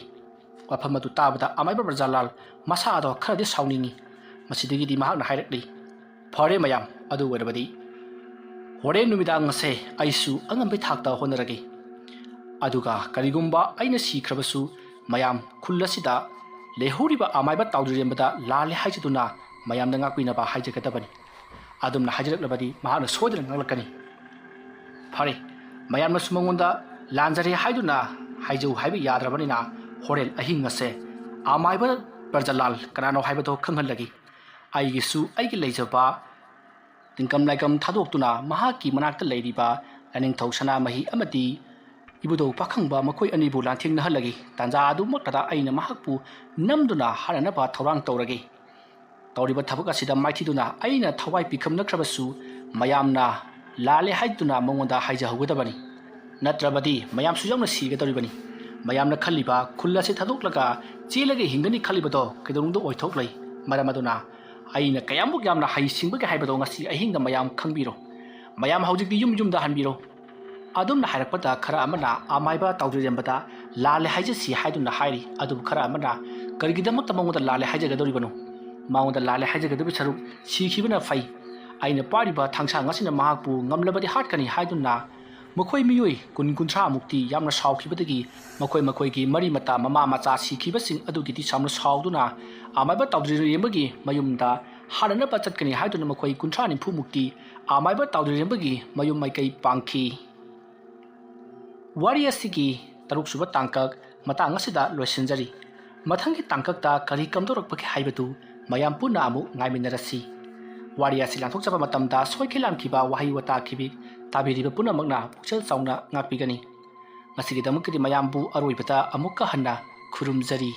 ꯋꯥꯐꯝ ꯑꯗꯨ ꯇꯥꯕꯗ ꯑꯃꯥꯏꯕ ꯄ꯭ꯔꯖꯥꯂꯥꯜ ꯃꯁꯥ ꯑꯗꯣ ꯈꯔꯗꯤ ꯁꯥꯎꯅꯤꯡꯏ꯫ ꯃꯁꯤꯗꯒꯤꯗꯤ ꯃꯍꯥꯛꯅ ꯍꯥꯏꯔꯛꯂꯤ, "ꯐꯔꯦ ꯃꯌꯥꯝ, ꯑꯗꯨ ꯑꯣꯏꯔꯕꯗꯤ ꯍꯣꯔꯦꯟ ꯅꯨꯃꯤꯗꯥꯡ ꯑꯁꯦ ꯑꯩꯁꯨ ꯑꯉꯝꯕꯩ ꯊꯥꯛꯇ ꯍꯣꯠꯅꯔꯒꯦ꯫ ꯑꯗꯨꯒ ꯀꯔꯤꯒꯨꯝꯕ ꯑꯩꯅ ꯁꯤꯈ꯭ꯔꯕꯁꯨ ꯃꯌꯥꯝ ꯈꯨꯜ ꯑꯁꯤꯗ ꯂꯩꯍꯧꯔꯤꯕ ꯑꯃꯥꯏꯕ ꯇꯥꯎꯗ꯭ꯔꯤꯔꯦꯝꯕꯗ ꯂꯥꯜꯂꯦ ꯍꯥꯏꯖꯗꯨꯅ ꯃꯌꯥꯝꯗ ꯉꯥꯛꯄꯤꯅꯕ ꯍꯥꯏꯖꯒꯗꯕꯅꯤ"꯫ ꯑꯗꯨꯝꯅ ꯍꯥꯏꯖꯔꯛꯂꯕꯗꯤ ꯃꯍꯥꯛꯅ ꯁꯣꯏꯗꯅ ꯉꯥꯡꯂꯛꯀꯅꯤ꯫ ꯐꯔꯦ, ꯃꯌꯥꯝꯅꯁꯨ ꯃꯉꯣꯟꯗ ꯂꯥꯟꯖꯔꯦ ꯍꯥꯏꯗꯨꯅ ꯍꯥꯏꯖꯧ ꯍꯥꯏꯕ ꯌꯥꯗ꯭ꯔꯕꯅꯤꯅ, ꯍꯣꯔꯦꯟ ꯑꯍꯤꯡ ꯑꯁꯦ ꯑꯃꯥꯏꯕ ꯄ꯭ꯔꯖꯥꯂꯥꯜ ꯀꯅꯥꯅꯣ ꯍꯥꯏꯕꯗꯣ ꯈꯪꯍꯜꯂꯒꯦ꯫ ꯑꯩꯒꯤꯁꯨ ꯑꯩꯒꯤ ꯂꯩꯖꯕ ꯇꯤꯡꯀꯝ ꯂꯥꯏꯀꯝ ꯊꯥꯗꯣꯛꯇꯨꯅ ꯃꯍꯥꯛꯀꯤ ꯃꯅꯥꯛꯇ ꯂꯩꯔꯤꯕ ꯂꯥꯏꯅꯤꯡꯊꯧ ꯁꯅꯥꯃꯍꯤ ꯑꯃꯗꯤ ꯏꯕꯨꯙꯧ ꯄꯥꯈꯪꯕ ꯃꯈꯣꯏ ꯑꯅꯤꯕꯨ ꯂꯥꯟꯊꯦꯡꯅꯍꯜꯂꯒꯦ꯫ ꯇꯥꯟꯖꯥ ꯑꯗꯨꯃꯛꯇꯗ ꯑꯩꯅ ꯃꯍꯥꯛꯄꯨ ꯅꯝꯗꯨꯅ ꯍꯥꯠꯅꯅꯕ ꯊꯧꯔꯥꯡ ꯇꯧꯔꯒꯦ꯫ ꯇꯧꯔꯤꯕ ꯊꯕꯛ ꯑꯁꯤꯗ ꯃꯥꯏꯊꯤꯗꯨꯅ ꯑꯩꯅ ꯊꯋꯥꯏ ꯄꯤꯈꯝꯅꯈ꯭ꯔꯕꯁꯨ ꯃꯌꯥꯝꯅ ꯂꯥꯜꯂꯦ ꯍꯥꯏꯗꯨꯅ ꯃꯉꯣꯟꯗ ꯍꯥꯏꯖꯍꯧꯒꯗꯕꯅꯤ꯫ ꯅꯠꯇ꯭ꯔꯕꯗꯤ ꯃꯌꯥꯝꯁꯨ ꯌꯥꯎꯅ ꯁꯤꯒꯗꯧꯔꯤꯕꯅꯤ꯫ ꯃꯌꯥꯝꯅ ꯈꯜꯂꯤꯕ ꯈꯨꯜ ꯑꯁꯤ ꯊꯥꯗꯣꯛꯂꯒ ꯆꯦꯜꯂꯒ ꯍꯤꯡꯒꯅꯤ ꯈꯜꯂꯤꯕꯗꯣ ꯀꯩꯗꯧꯅꯨꯡꯗ ꯑꯣꯏꯊꯣꯛꯂꯣꯏ꯫ ꯃꯔꯝ ꯑꯗꯨꯅ ꯑꯩꯅ ꯀꯌꯥꯃꯨꯛ ꯌꯥꯝꯅ ꯍꯩꯁꯤꯡꯕꯒꯦ ꯍꯥꯏꯕꯗꯣ ꯉꯁꯤ ꯑꯍꯤꯡꯗ ꯃꯌꯥꯝ ꯈꯪꯕꯤꯔꯣ꯫ ꯃꯌꯥꯝ ꯍꯧꯖꯤꯛꯇꯤ ꯌꯨꯝ ꯌꯨꯝꯗ ꯍꯟꯕꯤꯔꯣ꯫ ꯑꯗꯨꯝꯅ ꯍꯥꯏꯔꯛꯄꯗ ꯈꯔ ꯑꯃꯅ ꯑꯃꯥꯏꯕ ꯇꯥꯎꯗ꯭ꯔꯤꯔꯦꯝꯕꯗ ꯂꯥꯜꯂꯦ ꯍꯥꯏꯖꯁꯤ ꯍꯥꯏꯗꯨꯅ ꯍꯥꯏꯔꯤ꯫ ꯑꯗꯨꯕꯨ ꯈꯔ ꯑꯃꯅ ꯀꯔꯤꯒꯤꯗꯃꯛꯇ ꯃꯉꯣꯟꯗ ꯂꯥꯜꯂꯦ ꯍꯥꯏꯖꯒꯗꯧꯔꯤꯕꯅꯣ? ꯃꯉꯣꯟꯗ ꯂꯥꯜꯂꯦ ꯍꯥꯏꯖꯒꯗꯕꯒꯤ ꯁꯔꯨꯛ ꯁꯤꯈꯤꯕꯅ ꯐꯩ꯫ ꯑꯩꯅ ꯄꯥꯏꯔꯤꯕ ꯊꯥꯡꯁꯥꯡ ꯑꯁꯤꯅ ꯃꯍꯥꯛꯄꯨ ꯉꯝꯂꯕꯗꯤ ꯍꯥꯠꯀꯅꯤ ꯍꯥꯏꯗꯨꯅ ꯃꯈꯣꯏ ꯃꯤꯑꯣꯏ ꯀꯨꯟ ꯀꯨꯟꯊ꯭ꯔꯥ ꯃꯨꯛꯇꯤ ꯌꯥꯝꯅ ꯁꯥꯎꯈꯤꯕꯗꯒꯤ ꯃꯈꯣꯏ ꯃꯈꯣꯏꯒꯤ ꯃꯔꯤ ꯃꯇꯥ ꯃꯃꯥ ꯃꯆꯥ ꯁꯤꯈꯤꯕꯁꯤꯡ ꯑꯗꯨꯒꯤꯗꯤ ꯌꯥꯝꯅ ꯁꯥꯎꯗꯨꯅ ꯑꯃꯥꯏꯕ ꯇꯥꯎꯗ꯭ꯔꯤꯔꯦꯝꯕꯒꯤ ꯃꯌꯨꯝꯗ ꯍꯥꯠꯅꯅꯕ ꯆꯠꯀꯅꯤ ꯍꯥꯏꯗꯨꯅ ꯃꯈꯣꯏ ꯀꯨꯟꯊ꯭ꯔꯥ ꯅꯤꯐꯨ ꯃꯨꯛꯇꯤ ꯑꯃꯥꯏꯕ ꯇꯥꯎꯗ꯭ꯔꯤꯔꯦꯝꯕꯒꯤ ꯃꯌꯨꯝ ꯃꯥꯏꯀꯩ ꯄꯥꯡꯈꯤ꯫ ꯋꯥꯔꯤ ꯑꯁꯤꯒꯤ ꯇꯔꯨꯛꯁꯨꯕ ꯇꯥꯡꯀꯛ ꯃꯇꯥꯡ ꯑꯁꯤꯗ ꯂꯣꯏꯁꯤꯟꯖꯔꯤ꯫ ꯃꯊꯪꯒꯤ ꯇꯥꯡꯀꯛꯇ ꯀꯔꯤ ꯀꯝꯗꯧꯔꯛꯄꯒꯦ ꯍꯥꯏꯕꯗꯨ ꯃꯌꯥꯝ ꯄꯨꯟꯅ ꯑꯃꯨꯛ ꯉꯥꯏꯃꯤꯟꯅꯔꯁꯤ꯫ ꯋꯥꯔꯤ ꯑꯁꯤ ꯂꯥꯟꯊꯣꯛꯆꯕ ꯃꯇꯝꯗ ꯁꯣꯏꯈꯤ ꯂꯥꯟꯈꯤꯕ ꯋꯥꯍꯩ ꯋꯥꯇꯥ ꯈꯤꯕꯤ ꯇꯥꯕꯤꯔꯤꯕ ꯄꯨꯝꯅꯃꯛꯅ ꯄꯨꯛꯆꯦꯜ ꯆꯥꯎꯅ ꯉꯥꯛꯄꯤꯒꯅꯤ꯫ ꯉꯁꯤꯒꯤꯗꯃꯛꯇꯗꯤ ꯃꯌꯥꯝꯕꯨ ꯑꯔꯣꯏꯕꯗ ꯑꯃꯨꯛꯀ ꯍꯟꯅ ꯈꯨꯔꯨꯝꯖꯔꯤ꯫